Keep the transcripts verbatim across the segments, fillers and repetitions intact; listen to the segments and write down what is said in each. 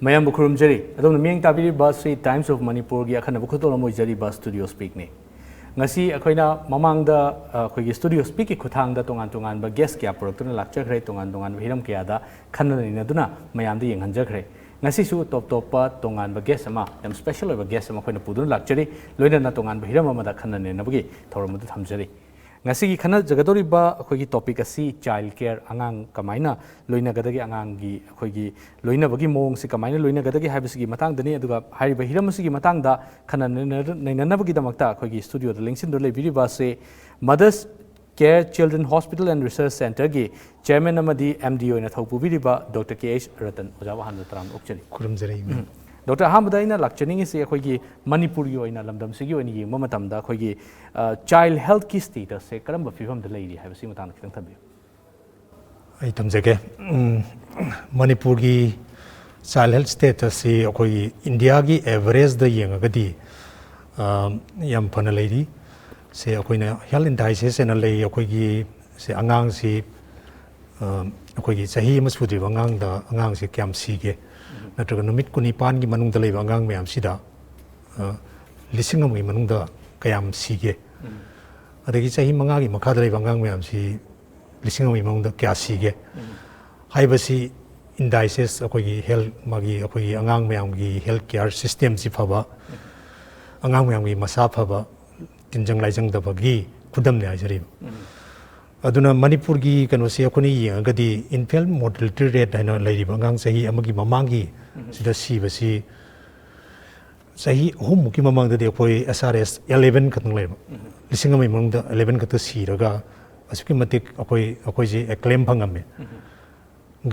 ꯃꯌꯥꯝꯕꯨ ꯈꯨꯔꯨꯝꯖꯔꯤ꯫ ꯑꯗꯣꯝꯅ ꯃꯤꯠꯌꯦꯡ ꯇꯥꯕꯤꯔꯤꯕ ꯑꯁꯤ Times of Manipurꯒꯤ ꯑꯈꯟꯅꯕ ꯈꯨꯗꯣꯜ ꯑꯃ ꯑꯣꯏꯖꯔꯤꯕ Studio Speakꯅꯤ꯫ ꯉꯁꯤ ꯑꯩꯈꯣꯏꯅ ꯃꯃꯥꯡꯗ, ꯑ, ꯑꯩꯈꯣꯏꯒꯤ Studio Speakꯀꯤ ꯈꯨꯠꯊꯥꯡꯗ ꯇꯣꯉꯥꯟ ꯇꯣꯉꯥꯟꯕ guest ꯀꯌꯥ ꯄꯨꯔꯛꯇꯨꯅ ꯂꯥꯛꯆꯈ꯭ꯔꯦ, ꯇꯣꯉꯥꯟ ꯇꯣꯉꯥꯟꯕ ꯍꯤꯔꯝ ꯀꯌꯥꯗ ꯈꯟꯅ ꯅꯩꯅꯗꯨꯅ ꯃꯌꯥꯝꯗ ꯌꯦꯡꯍꯟꯖꯈ꯭ꯔꯦ꯫ ꯉꯁꯤꯁꯨ ꯇꯣꯞ ꯇꯣꯞꯄ ꯇꯣꯉꯥꯟꯕ guest ꯑꯃ, ꯌꯥꯝ special ꯑꯣꯏꯕ guest ꯑꯃ ꯑꯩꯈꯣꯏꯅ ꯄꯨꯗꯨꯅ ꯂꯥꯛꯆꯔꯤ꯫ ꯂꯣꯏꯅꯅ ꯇꯣꯉꯥꯟꯕ ꯍꯤꯔꯝ ꯑꯃꯗ ꯈꯟꯅ ꯅꯩꯅꯕꯒꯤ ꯊꯧꯔꯝ ꯑꯗꯨ ꯊꯝꯖꯔꯤ꯫ ꯉꯁꯤꯒꯤ ꯈꯟꯅꯖꯒꯗꯧꯔꯤꯕ ꯑꯩꯈꯣꯏꯒꯤ topic ꯑꯁꯤ child care, ꯑꯉꯥꯡ ꯀꯃꯥꯏꯅ ꯂꯣꯏꯅꯒꯗꯒꯦ, ꯑꯉꯥꯡꯒꯤ ꯑꯩꯈꯣꯏꯒꯤ ꯂꯣꯏꯅꯕꯒꯤ ꯃꯑꯣꯡꯁꯤ ꯀꯃꯥꯏꯅ ꯂꯣꯏꯅꯒꯗꯒꯦ ꯍꯥꯏꯕꯁꯤꯒꯤ ꯃꯇꯥꯡꯗꯅꯤ꯫ ꯑꯗꯨꯒ ꯍꯥꯏꯔꯤꯕ ꯍꯤꯔꯝ ꯑꯁꯤꯒꯤ ꯃꯇꯥꯡꯗ ꯈꯟꯅ ꯅꯩꯅ-, ꯅꯩꯅꯅꯕꯒꯤꯗꯃꯛꯇ ꯑꯩꯈꯣꯏꯒꯤ studioꯗ ꯂꯦꯡꯁꯤꯟꯗꯨꯅ ꯂꯩꯕꯤꯔꯤꯕ ꯑꯁꯤ Mothers Care Children Hospital and Research Centreꯒꯤ chairman ꯑꯃꯗꯤ M D ꯑꯣꯏꯅ ꯊꯧ ꯄꯨꯕꯤꯔꯤꯕ Doctor K H ꯔꯇꯟ꯫ ꯑꯣꯖꯥꯕꯨ ꯑꯍꯥꯟꯕꯗ ꯇꯔꯥꯝꯅ ꯑꯣꯛꯆꯔꯤ꯫ ꯈꯨꯔꯨꯝꯖꯔꯤ꯫ ꯎꯝ꯫ Doctor, ꯑꯍꯥꯟꯕꯗ ꯑꯩꯅ ꯂꯥꯛꯆꯅꯤꯡꯉꯤꯁꯤ ꯑꯩꯈꯣꯏꯒꯤ ꯃꯅꯤꯄꯨꯔꯒꯤ ꯑꯣꯏꯅ, ꯂꯝꯗꯝꯁꯤꯒꯤ ꯑꯣꯏꯅ ꯌꯦꯡꯕ ꯃꯇꯝꯗ ꯑꯩꯈꯣꯏꯒꯤ, ꯑ, child healthꯀꯤ statusꯁꯦ ꯀꯔꯝꯕ ꯐꯤꯕꯝꯗ ꯂꯩꯔꯤ ꯍꯥꯏꯕꯁꯤꯒꯤ ꯃꯇꯥꯡꯗ ꯈꯤꯇꯪ ꯊꯝꯕꯤꯌꯨ꯫ ꯑꯩ ꯊꯝꯖꯒꯦ꯫ ꯎꯝ, ꯃꯅꯤꯄꯨꯔꯒꯤ child health statusꯁꯤ ꯑꯩꯈꯣꯏꯒꯤ ꯏꯟꯗꯤꯌꯥꯒꯤ averageꯗ ꯌꯦꯡꯉꯒꯗꯤ, ꯑ, ꯌꯥꯝ ꯐꯅ ꯂꯩꯔꯤ꯫ ꯁꯦ ꯑꯩꯈꯣꯏꯅ health indices ꯍꯥꯏꯅ ꯂꯩ꯫ ꯑꯩꯈꯣꯏꯒꯤ ꯁꯦ ꯑꯉꯥꯡꯁꯤ, ꯑ, ꯑꯩꯈꯣꯏꯒꯤ ꯆꯍꯤ ꯑꯃ ꯁꯨꯗ꯭ꯔꯤꯕ ꯑꯉꯥꯡꯗ, ꯑꯉꯥꯡꯁꯤ ꯀꯌꯥꯝ ꯁꯤꯒꯦ, ꯅꯠꯇ꯭ꯔꯒ ꯅꯨꯃꯤꯠ ꯀꯨꯟꯅꯤꯄꯥꯟꯒꯤ ꯃꯅꯨꯡꯗ ꯂꯩꯕ ꯑꯉꯥꯡ ꯃꯌꯥꯝꯁꯤꯗ, ꯑ, ꯂꯤꯁꯤꯡ ꯑꯃꯒꯤ ꯃꯅꯨꯡꯗ ꯀꯌꯥꯝ ꯁꯤꯒꯦ, ꯑꯗꯒꯤ ꯆꯍꯤ ꯃꯉꯥꯒꯤ ꯃꯈꯥꯗ ꯂꯩꯕ ꯑꯉꯥꯡ ꯃꯌꯥꯝꯁꯤ ꯂꯤꯁꯤꯡ ꯑꯃꯒꯤ ꯃꯅꯨꯡꯗ ꯀꯌꯥ ꯁꯤꯒꯦ ꯍꯥꯏꯕꯁꯤ indices, ꯑꯩꯈꯣꯏꯒꯤ health, ꯃꯥꯒꯤ, ꯑꯩꯈꯣꯏꯒꯤ ꯑꯉꯥꯡ ꯃꯌꯥꯝꯒꯤ health care systemꯁꯤ ꯐꯕ, ꯑꯉꯥꯡ ꯃꯌꯥꯝꯒꯤ ꯃꯁꯥ ꯐꯕ, ꯇꯤꯟꯖꯪ ꯂꯥꯏꯖꯪꯗꯕꯒꯤ ꯈꯨꯗꯝꯅꯦ ꯍꯥꯏꯖꯔꯤꯕ꯫ ꯑꯗꯨꯅ ꯃꯅꯤꯄꯨꯔꯒꯤ ꯀꯩꯅꯣꯁꯤ ꯑꯩꯈꯣꯏꯅ ꯌꯦꯡꯉꯒꯗꯤ infant mortality rate ꯍꯥꯏꯅ ꯂꯩꯔꯤꯕ ꯑꯉꯥꯡ ꯆꯍꯤ ꯑꯃꯒꯤ ꯃꯃꯥꯡꯒꯤ ꯁꯤꯗ ꯁꯤꯕꯁꯤ ꯆꯍꯤ ꯑꯍꯨꯝꯃꯨꯛꯀꯤ ꯃꯃꯥꯡꯗꯗꯤ ꯑꯩꯈꯣꯏ S R S eleven ꯈꯛꯇꯪ ꯂꯩꯕ꯫ ꯂꯤꯁꯤꯡ ꯑꯃꯒꯤ ꯃꯅꯨꯡꯗ eleven ꯈꯛꯇ ꯁꯤꯔꯒ ꯑꯁꯨꯛꯀꯤ ꯃꯇꯤꯛ ꯑꯩꯈꯣꯏ, ꯑꯩꯈꯣꯏꯁꯦ acclaim ꯐꯪꯉꯝꯃꯦ꯫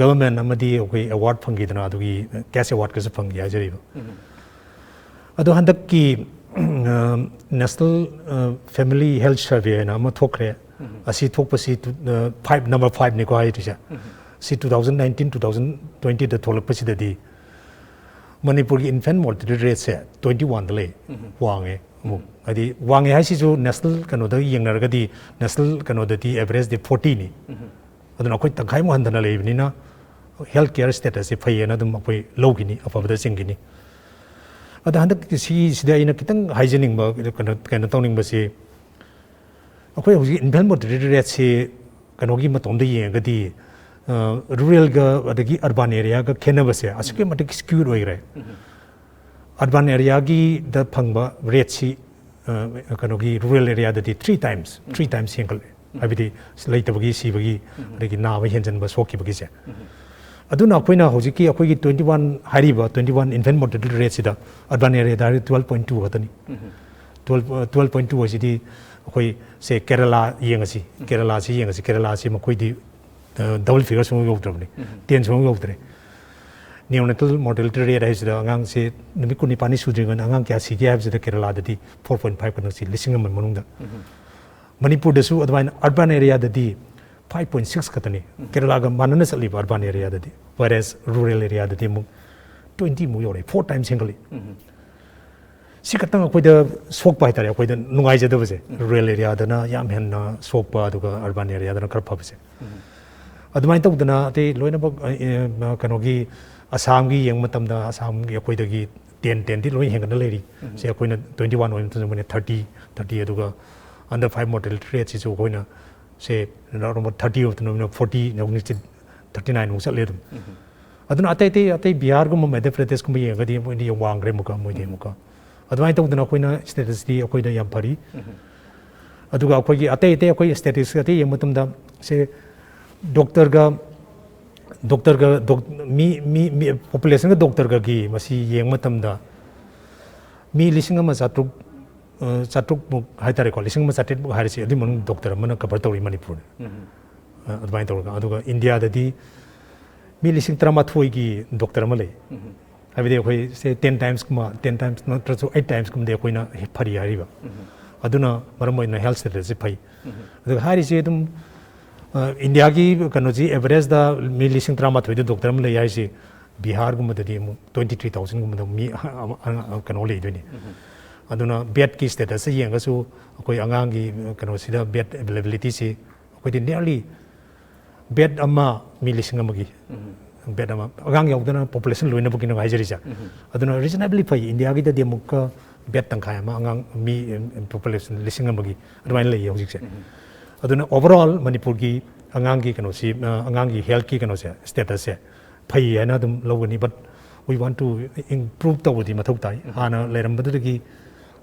Government ꯑꯃꯗꯤ ꯑꯩꯈꯣꯏ award ꯐꯪꯈꯤꯗꯅ, ꯑꯗꯨꯒꯤ cash awardꯀꯁꯨ ꯐꯪꯈꯤ ꯍꯥꯏꯖꯔꯤꯕ꯫ ꯑꯗꯣ ꯍꯟꯗꯛꯀꯤ, ꯑ, National, ꯑ, Family Health Survey ꯍꯥꯏꯅ ꯑꯃ ꯊꯣꯛꯈ꯭ꯔꯦ꯫ ꯑꯁꯤ ꯊꯣꯛꯄꯁꯤ ꯇꯨ-, ꯑ, five, number fiveꯅꯤꯀꯣ ꯍꯥꯏꯔꯤꯁꯦ꯫ ꯁꯤ two thousand nineteen, two thousand twentyꯗ ꯊꯣꯛꯂꯛꯄꯁꯤꯗꯗꯤ ꯃꯅꯤꯄꯨꯔꯒꯤ infant mortality rateꯁꯦ twenty oneꯗ ꯂꯩ꯫ ꯋꯥꯡꯉꯦ ꯑꯃꯨꯛ꯫ ꯍꯥꯏꯗꯤ ꯋꯥꯡꯉꯦ ꯍꯥꯏꯁꯤꯁꯨ national ꯀꯩꯅꯣꯗ ꯌꯦꯡꯅꯔꯒꯗꯤ, national ꯀꯩꯅꯣꯗꯗꯤ averageꯗꯤ fortyꯅꯤ꯫ ꯑꯗꯨꯅ ꯑꯩꯈꯣꯏ ꯇꯪꯈꯥꯏꯃꯨꯛ ꯍꯟꯊꯅ ꯂꯩꯕꯅꯤꯅ, ꯍꯦꯜꯊ ꯀꯦꯌꯔ ꯁ꯭ꯇꯦꯇꯁꯁꯦ ꯐꯩꯌꯦꯅ ꯑꯗꯨꯝ ꯑꯩꯈꯣꯏ ꯂꯧꯈꯤꯅꯤ, ꯑꯐꯕꯗ ꯆꯤꯡꯈꯤꯅꯤ꯫ ꯑꯗ ꯍꯟꯗꯛꯀꯤ ꯁꯤꯁꯤꯗ ꯑꯩꯅ ꯈꯤꯇꯪ ꯍꯥꯏꯖꯅꯤꯡꯕ, ꯀꯩꯅꯣ ꯀꯩꯅꯣ ꯇꯧꯅꯤꯡꯕꯁꯤ, ꯑꯩꯈꯣꯏ ꯍꯧꯖꯤꯛ ꯏꯟꯐꯦꯟ ꯃꯣꯔꯇꯦꯂꯤꯇꯤ ꯔꯦꯠꯁꯤ ꯀꯩꯅꯣꯒꯤ ꯃꯇꯣꯝꯗ ꯌꯦꯡꯉꯒꯗꯤ, ꯔꯨꯔꯦꯜꯒ ꯑꯗꯒꯤ ꯑꯔꯕꯥꯟ ꯑꯦꯔꯤꯌꯥꯒ ꯈꯦꯠꯅꯕꯁꯦ ꯑꯁꯨꯛꯀꯤ ꯃꯇꯤꯛ ꯁ꯭ꯀ꯭ꯌꯨꯠ ꯑꯣꯏꯈ꯭ꯔꯦ꯫ ꯑꯔꯕꯥꯟ ꯑꯦꯔꯤꯌꯥꯒꯤꯗ ꯐꯪꯕ ꯔꯦꯠꯁꯤ, ꯀꯩꯅꯣꯒꯤ ꯔꯨꯔꯦꯜ ꯑꯦꯔꯤꯌꯥꯗꯗꯤ ꯊ꯭ꯔꯤ ꯇꯥꯏꯝꯁ ꯊ꯭ꯔꯤ ꯇꯥꯏꯝꯁ ꯍꯦꯟꯒꯠꯂꯦ꯫ ꯍꯥꯏꯕꯗꯤ ꯂꯩꯇꯕꯒꯤ, ꯁꯤꯕꯒꯤ, ꯑꯗꯒꯤ ꯅꯥꯕ ꯍꯦꯟꯖꯟꯕ, ꯁꯣꯛꯈꯤꯕꯒꯤꯁꯦ꯫ ꯑꯗꯨꯅ ꯑꯩꯈꯣꯏꯅ ꯍꯧꯖꯤꯛꯀꯤ ꯑꯩꯈꯣꯏꯒꯤ ꯇ꯭ꯋꯦꯟꯇꯤ ꯋꯥꯟ ꯍꯥꯏꯔꯤꯕ ꯇ꯭ꯋꯦꯟꯇꯤ ꯋꯥꯟ ꯏꯟꯐꯦꯟ ꯃꯣꯔꯇꯦꯂꯤꯇꯤ ꯔꯦꯠꯁꯤꯗ ꯑꯔꯕꯥꯟ ꯑꯦꯔꯤꯌꯥꯗ ꯍꯥꯏꯔꯒꯗꯤ ꯇ꯭ꯋꯦꯜꯞ ꯄꯣꯏꯟ ꯇꯨ ꯈꯛꯇꯅꯤ꯫ ꯇ꯭ꯋꯦꯜꯞ ꯇ꯭ꯋꯦꯜꯞ ꯄꯣꯏꯟ ꯇꯨ ꯍꯥꯏꯁꯤꯗꯤ ꯑꯩꯈꯣꯏ, ꯁꯦ, ꯀꯦꯔꯂꯥ ꯌꯦꯡꯉꯁꯤ꯫ ꯀꯦꯔꯂꯥꯁꯤ ꯌꯦꯡꯉꯁꯤ꯫ ꯀꯦꯔꯂꯥꯁꯤ ꯃꯈꯣꯏꯗꯤ ꯗꯕꯜ ꯐꯤꯒꯔ ꯁꯨꯡꯌꯧ ꯌꯧꯗ꯭ꯔꯕꯅꯤ꯫ ꯇꯦꯟ ꯁꯨꯡꯌꯧ ꯌꯧꯗ꯭ꯔꯦ꯫ ꯅꯤꯑꯣꯅꯦꯇꯜ ꯃꯣꯔꯇꯦꯂꯤꯇꯤ ꯔꯦꯠ ꯍꯥꯏꯁꯤꯗ ꯑꯉꯥꯡꯁꯦ ꯅꯨꯃꯤꯠ ꯀꯨꯟꯅꯤꯄꯥꯟꯅꯤ ꯁꯨꯗ꯭ꯔꯤꯉꯩꯗ ꯑꯉꯥꯡ ꯀꯌꯥ ꯁꯤꯒꯦ ꯍꯥꯏꯕꯁꯤꯗ ꯀꯦꯔꯂꯥꯗꯗꯤ ꯐꯣꯔ ꯄꯣꯏꯟ ꯐꯥꯏꯚ ꯈꯛꯇꯪ ꯁꯤ, ꯂꯤꯁꯤꯡ ꯑꯃꯒꯤ ꯃꯅꯨꯡꯗ꯫ ꯃꯅꯤꯄꯨꯔꯗꯁꯨ ꯑꯗꯨꯃꯥꯏꯅ ꯑꯔꯕꯥꯟ ꯑꯦꯔꯤꯌꯥꯗꯗꯤ ꯐꯥꯏꯚ ꯄꯣꯏꯟ ꯁꯤꯛꯁ ꯈꯛꯇꯅꯤ꯫ ꯀꯦꯔꯂꯥꯒ ꯃꯥꯟꯅꯅ ꯆꯠꯂꯤꯕ ꯑꯔꯕꯥꯟ ꯑꯦꯔꯤꯌꯥꯗꯗꯤ, ꯋꯦꯔꯦꯁ ꯔꯨꯔꯦꯜ ꯑꯦꯔꯤꯌꯥꯗꯗꯤ ꯑꯃꯨꯛ ꯇ꯭ꯋꯦꯟꯇꯤ ꯃꯨꯛ ꯌꯧꯔꯛꯑꯦ, ꯐꯣꯔ ꯇꯥꯏꯝꯁ ꯍꯦꯟꯒꯠꯂꯤ꯫ ꯁꯤ ꯈꯛꯇꯪ ꯑꯩꯈꯣꯏꯗ ꯁꯣꯛꯄ ꯍꯥꯏꯇꯥꯔꯦ, ꯑꯩꯈꯣꯏꯗ ꯅꯨꯡꯉꯥꯏꯖꯗꯕꯁꯦ꯫ ꯔꯨꯔꯦꯜ ꯑꯦꯔꯤꯌꯥꯗꯅ ꯌꯥꯝ ꯍꯦꯟꯅ ꯁꯣꯛꯄ, ꯑꯗꯨꯒ ꯑꯔꯕꯥꯟ ꯑꯦꯔꯤꯌꯥꯗꯅ ꯈꯔ ꯐꯕꯁꯦ꯫ ꯑꯗꯨꯃꯥꯏꯅ ꯇꯧꯗꯅ ꯑꯇꯩ ꯂꯣꯏꯅꯃꯛ, ꯑ, ꯑ, ꯀꯩꯅꯣꯒꯤ, ꯑꯁꯥꯝꯒꯤ ꯌꯦꯡꯕ ꯃꯇꯝꯗ ꯑꯁꯥꯝꯒꯤ ꯑꯩꯈꯣꯏꯗꯒꯤ ꯇꯦꯟ ꯇꯦꯟꯗꯤ ꯂꯣꯏ ꯍꯦꯟꯒꯠꯅ ꯂꯩꯔꯤ꯫ ꯁꯦ, ꯑꯩꯈꯣꯏꯅ ꯇ꯭ꯋꯦꯟꯇꯤ ꯋꯥꯟ ꯑꯣꯏꯕ ꯃꯇꯝꯗ ꯃꯣꯏꯅ ꯊꯥꯔꯇꯤ, ꯊꯥꯔꯇꯤ, ꯑꯗꯨꯒ ꯑꯟꯗꯔ ꯐꯥꯏꯚ ꯃꯣꯔꯇꯦꯂꯤꯇꯤ ꯔꯦꯠꯁꯤꯁꯨ ꯑꯩꯈꯣꯏꯅ, ꯁꯦ, ꯑꯔꯥꯎꯟ ꯊꯥꯔꯇꯤ ꯑꯣꯏꯕ ꯃꯇꯝꯗ ꯐꯣꯔꯇꯤ, ꯍꯧꯖꯤꯛꯁꯦ ꯊꯥꯔꯇꯤ ꯅꯥꯏꯟꯃꯨꯛ ꯆꯠꯂꯦ ꯑꯗꯨꯝ꯫ ꯑꯗꯨꯅ ꯑꯇꯩ ꯑꯇꯩ, ꯑꯇꯩ ꯕꯤꯍꯥꯔꯒꯨꯝꯕ, ꯃꯙ꯭ꯌ ꯄ꯭ꯔꯗꯦꯁꯀꯨꯝꯕ ꯌꯦꯡꯉꯒꯗꯤ ꯃꯣꯏꯗꯤ ꯌꯥꯝ ꯋꯥꯡꯈ꯭ꯔꯦ ꯑꯃꯨꯛꯀ, ꯃꯣꯏꯗꯤ ꯑꯃꯨꯛꯀ꯫ ꯑꯗꯨꯃꯥꯏꯅ ꯇꯧꯗꯅ ꯑꯩꯈꯣꯏꯅ ꯁ꯭ꯇꯦꯇꯁꯇꯤ ꯑꯩꯈꯣꯏꯗ ꯌꯥꯝ ꯐꯔꯤ꯫ ꯑꯗꯨꯒ ꯑꯩꯈꯣꯏꯒꯤ ꯑꯇꯩ ꯑꯇꯩ ꯑꯩꯈꯣꯏ ꯁ꯭ꯇꯦꯇꯁ ꯑꯇꯩ ꯌꯦꯡꯕ ꯃꯇꯝꯗ, ꯁꯦ, ꯗꯣꯛꯇꯔꯒ, ꯗꯣꯛꯇꯔꯒ ꯗꯣꯛ-, ꯃꯤ, ꯃꯤ, ꯃꯤ, ꯄꯣꯄꯨꯂꯦꯁꯟꯒ ꯗꯣꯛꯇꯔꯒꯒꯤ ꯃꯁꯤ ꯌꯦꯡꯕ ꯃꯇꯝꯗ, ꯃꯤ ꯂꯤꯁꯤꯡ ꯑꯃ ꯆꯥꯇ꯭ꯔꯨꯛ, ꯑ, ꯆꯥꯇ꯭ꯔꯨꯛꯃꯨꯛ ꯍꯥꯏꯇꯥꯔꯦꯀꯣ, ꯂꯤꯁꯤꯡ ꯑꯃ ꯆꯥꯇ꯭ꯔꯦꯠꯃꯨꯛ ꯍꯥꯏꯔꯤꯁꯦ, ꯑꯗꯨꯏ ꯃꯅꯨꯡꯗ ꯗꯣꯛꯇꯔ ꯑꯃꯅ ꯀꯚꯔ ꯇꯧꯔꯤ ꯃꯅꯤꯄꯨꯔꯅ꯫ ꯑ, ꯑꯗꯨꯃꯥꯏꯅ ꯇꯧꯔꯒ, ꯑꯗꯨꯒ ꯏꯟꯗꯤꯌꯥꯗꯗꯤ ꯃꯤ ꯂꯤꯁꯤꯡ ꯇꯔꯥꯃꯥꯊꯣꯏꯒꯤ ꯗꯣꯛꯇꯔ ꯑꯃ ꯂꯩ꯫ ꯍꯥꯏꯕꯗꯤ ꯑꯩꯈꯣꯏ, ꯁꯦ, ꯇꯦꯟ ꯇꯥꯏꯝꯁꯀꯨꯝꯕ, ꯇꯦꯟ ꯇꯥꯏꯝꯁ ꯅꯠꯇ꯭ꯔꯁꯨ ꯑꯩꯠ ꯇꯥꯏꯝꯁꯀꯨꯝꯕꯗꯤ ꯑꯩꯈꯣꯏꯅ ꯍꯦ-, ꯐꯔꯤ ꯍꯥꯏꯔꯤꯕ꯫ ꯑꯗꯨꯅ ꯃꯔꯝ ꯑꯣꯏꯗꯅ ꯍꯦꯜꯊ ꯁ꯭ꯇꯦꯇꯁꯁꯤ ꯐꯩ꯫ ꯑꯗꯨꯒ ꯍꯥꯏꯔꯤꯁꯤ ꯑꯗꯨꯝ, ꯑ, ꯏꯟꯗꯤꯌꯥꯒꯤ ꯀꯩꯅꯣꯁꯤ ꯑꯦꯚꯔꯦꯖꯇ ꯃꯤ ꯂꯤꯁꯤꯡ ꯇꯔꯥꯃꯥꯊꯣꯏꯗ ꯗꯣꯛꯇꯔ ꯑꯃ ꯂꯩ ꯍꯥꯏꯁꯤ, ꯕꯤꯍꯥꯔꯒꯨꯝꯕꯗꯗꯤ ꯑꯃꯨꯛ ꯇ꯭ꯋꯦꯟꯇꯤ ꯊ꯭ꯔꯤ ꯊꯥꯎꯖꯟꯒꯨꯝꯕꯗ ꯃꯤ ꯑ-, ꯑ-, ꯑ-, ꯀꯩꯅꯣ ꯂꯩꯗꯣꯏꯅꯤ꯫ ꯑꯗꯨꯅ ꯕꯦꯗꯀꯤ ꯁ꯭ꯇꯦꯇꯁꯇ ꯌꯦꯡꯉꯒꯁꯨ ꯑꯩꯈꯣꯏ ꯑꯉꯥꯡꯒꯤ ꯀꯩꯅꯣꯁꯤꯗ ꯕꯦꯗ ꯑꯦꯚꯦꯂꯦꯕꯤꯂꯤꯇꯤꯁꯤ ꯑꯩꯈꯣꯏꯗꯤ nearly ꯕꯦꯗ ꯑꯃ ꯃꯤ ꯂꯤꯁꯤꯡ ꯑꯃꯒꯤ ꯕꯦꯗ ꯑꯃ, ꯑꯉꯥꯡ ꯌꯥꯎꯗꯅ ꯄꯣꯄꯨꯂꯦꯁꯟ ꯂꯣꯏꯅꯕꯒꯤꯅꯦꯕ ꯍꯥꯏꯖꯔꯤꯁꯦ꯫ ꯑꯗꯨꯅ ꯔꯤꯖꯅꯦꯕꯂꯤ ꯐꯩ, ꯏꯟꯗꯤꯌꯥꯒꯤꯗꯗꯤ ꯑꯃꯨꯛꯀ ꯕꯦꯗ ꯇꯪꯈꯥꯏ ꯑꯃ ꯑꯉꯥꯡ ꯃꯤ ꯄꯣꯄꯨꯂꯦꯁꯟ ꯂꯤꯁꯤꯡ ꯑꯃꯒꯤ ꯑꯗꯨꯃꯥꯏꯅ ꯂꯩꯌꯦ ꯍꯧꯖꯤꯛꯁꯦ꯫ ꯑꯗꯨꯅ ꯑꯣꯚꯔ ꯑꯣꯜ ꯃꯅꯤꯄꯨꯔꯒꯤ ꯑꯉꯥꯡꯒꯤ ꯀꯩꯅꯣꯁꯤ, ꯑ, ꯑꯉꯥꯡꯒꯤ ꯍꯦꯜꯠꯀꯤ ꯀꯩꯅꯣꯁꯦ, ꯁ꯭ꯇꯦꯇꯁꯁꯦ ꯐꯩ ꯍꯥꯏꯅ ꯑꯗꯨꯝ ꯂꯧꯒꯅꯤ, but we one two improve ꯇꯧꯕꯗꯤ ꯃꯊꯧ ꯇꯥꯏ꯫ ꯍꯥꯟꯅ ꯂꯩꯔꯝꯕꯗꯨꯗꯒꯤ,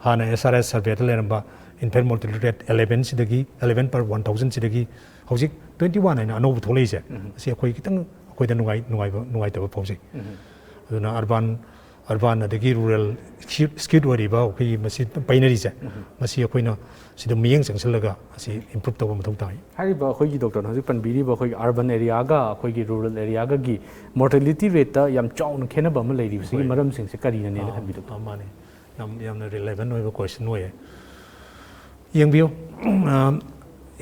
ꯍꯥꯟꯅ ꯑꯦꯁ ꯑꯥꯔ ꯑꯦꯁ ꯁꯔꯚꯦꯗ ꯂꯩꯔꯝꯕ ꯏꯟꯐꯦꯟ ꯃꯣꯔꯇꯦꯂꯤꯇꯤ ꯔꯦꯠ ꯑꯦꯂꯦꯚꯦꯟꯁꯤꯗꯒꯤ, ꯑꯦꯂꯦꯚꯦꯟ ꯄꯔ ꯋꯥꯟ ꯊꯥꯎꯖꯟꯁꯤꯗꯒꯤ ꯍꯧꯖꯤꯛ ꯇ꯭ꯋꯦꯟꯇꯤ ꯋꯥꯟ ꯍꯥꯏꯅ ꯑꯅꯧꯕ ꯊꯣꯛꯂꯛꯏꯁꯦ, ꯑꯁꯤ ꯑꯩꯈꯣꯏ ꯈꯤꯇꯪ ꯑꯩꯈꯣꯏꯗ ꯅꯨꯡꯉꯥꯏ-, ꯅꯨꯡꯉꯥꯏꯕ, ꯅꯨꯡꯉꯥꯏꯇꯕ ꯐꯥꯎꯖꯩ꯫ ꯑꯗꯨꯅ ꯑꯔꯕꯥꯟ, ꯑꯔꯕꯥꯟ ꯑꯗꯒꯤ ꯔꯨꯔꯦꯜ ꯁ꯭ꯀꯤꯠ ꯑꯣꯏꯔꯤꯕ ꯑꯩꯈꯣꯏꯒꯤ ꯃꯁꯤ ꯄꯩꯅꯔꯤꯁꯦ, ꯃꯁꯤ ꯑꯩꯈꯣꯏꯅ ꯁꯤꯗ ꯃꯤꯠꯌꯦꯡ ꯆꯪꯁꯤꯜꯂꯒ ꯑꯁꯤ ꯏꯝꯄ꯭ꯔꯨꯞ ꯇꯧꯕ ꯃꯊꯧ ꯇꯥꯏ꯫ ꯍꯥꯏꯔꯤꯕ ꯑꯩꯈꯣꯏꯒꯤ ꯗꯣꯛꯇꯔꯅ ꯍꯧꯖꯤꯛ ꯄꯟꯕꯤꯔꯤꯕ ꯑꯩꯈꯣꯏꯒꯤ ꯑꯔꯕꯟ ꯑꯦꯔꯤꯌꯥꯒ ꯑꯩꯈꯣꯏꯒꯤ ꯔꯨꯔꯦꯜ ꯑꯦꯔꯤꯌꯥꯒꯒꯤ ꯃꯣꯔꯇꯦꯂꯤꯇꯤ ꯔꯦꯠꯇ ꯌꯥꯝ ꯆꯥꯎꯅ ꯈꯦꯠꯅꯕ ꯑꯃ ꯂꯩꯔꯤꯕꯁꯤꯒꯤ ꯍꯣꯏ꯫ ꯃꯔꯝꯁꯤꯡꯁꯦ ꯀꯔꯤꯅꯅꯦꯅ ꯑꯥ, ꯈꯟꯕꯤꯗꯣ? ꯑꯥ, ꯃꯥꯅꯦ꯫ ꯌꯥꯝ, ꯌꯥꯝꯅ ꯔꯤꯂꯦꯚꯦꯟ ꯑꯣꯏꯕ ꯀꯣꯏꯁꯟ ꯑꯣꯏꯌꯦ꯫ ꯌꯦꯡꯕꯤꯌꯨ,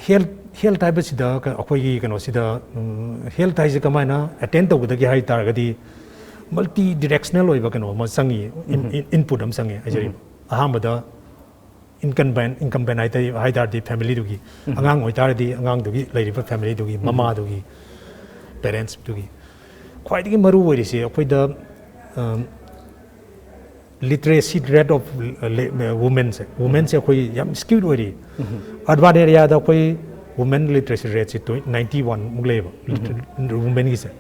ꯍꯦꯜꯠ, ꯍꯦꯜꯠ ꯍꯥꯏꯕꯁꯤꯗ ꯀ-, ꯑꯩꯈꯣꯏꯒꯤ ꯀꯩꯅꯣꯁꯤꯗ, ꯎꯝ, ꯍꯦꯜꯠ ꯍꯥꯏꯁꯦ ꯀꯃꯥꯏꯅ ꯑꯦꯇꯦꯟ ꯇꯧꯒꯗꯒꯦ ꯍꯥꯏ ꯇꯥꯔꯒꯗꯤ, ꯃꯜꯇꯤ ꯗꯤꯔꯦꯛꯁꯅꯦꯜ ꯑꯣꯏꯕ ꯀꯩꯅꯣ ꯑꯃ ꯆꯪꯉꯤ, ꯏꯟ-, ꯏꯟ-, ꯏꯟꯄꯨꯠ ꯑꯃ ꯆꯪꯉꯤ ꯍꯥꯏꯖꯔꯤꯕ꯫ ꯑꯍꯥꯟꯕꯗ ꯏꯟꯀꯝꯕꯦꯟ, ꯏꯟꯀꯝꯕꯦꯟ ꯍꯥꯏ ꯇꯥꯔꯗꯤ, ꯍꯥꯏ ꯇꯥꯔꯗꯤ ꯐꯦꯃꯤꯂꯤꯗꯨꯒꯤ, ꯑꯉꯥꯡ ꯑꯣꯏꯇꯥꯔꯗꯤ ꯑꯉꯥꯡꯗꯨꯒꯤ ꯂꯩꯔꯤꯕ ꯐꯦꯃꯤꯂꯤꯗꯨꯒꯤ, ꯃꯃꯥꯗꯨꯒꯤ, ꯄꯦꯔꯦꯟꯁꯇꯨꯒꯤ꯫ ꯈ꯭ꯋꯥꯏꯗꯒꯤ ꯃꯔꯨ ꯑꯣꯏꯔꯤꯁꯦ ꯑꯩꯈꯣꯏꯗ, ꯑꯝ, ꯂꯤꯇꯔꯦꯁꯤ ꯔꯦꯠ ꯑꯣꯐ ꯋꯨꯃꯦꯟꯁꯦ, ꯋꯨꯃꯦꯟꯁꯦ ꯑꯩꯈꯣꯏ ꯌꯥꯝ ꯁ꯭ꯀꯤꯜ ꯑꯣꯏꯔꯤ꯫ ꯑꯔꯕꯥꯟ ꯑꯦꯔꯤꯌꯥꯗ ꯑꯩꯈꯣꯏ ꯋꯨꯃꯦꯟ ꯂꯤꯇꯔꯦꯁꯤ ꯔꯦꯠꯁꯤ ꯅꯥꯏꯟꯇꯤ ꯋꯥꯟ ꯃꯨꯛ ꯂꯩꯌꯦꯕ, ꯋꯨꯃꯦꯟꯒꯤꯁꯦ꯫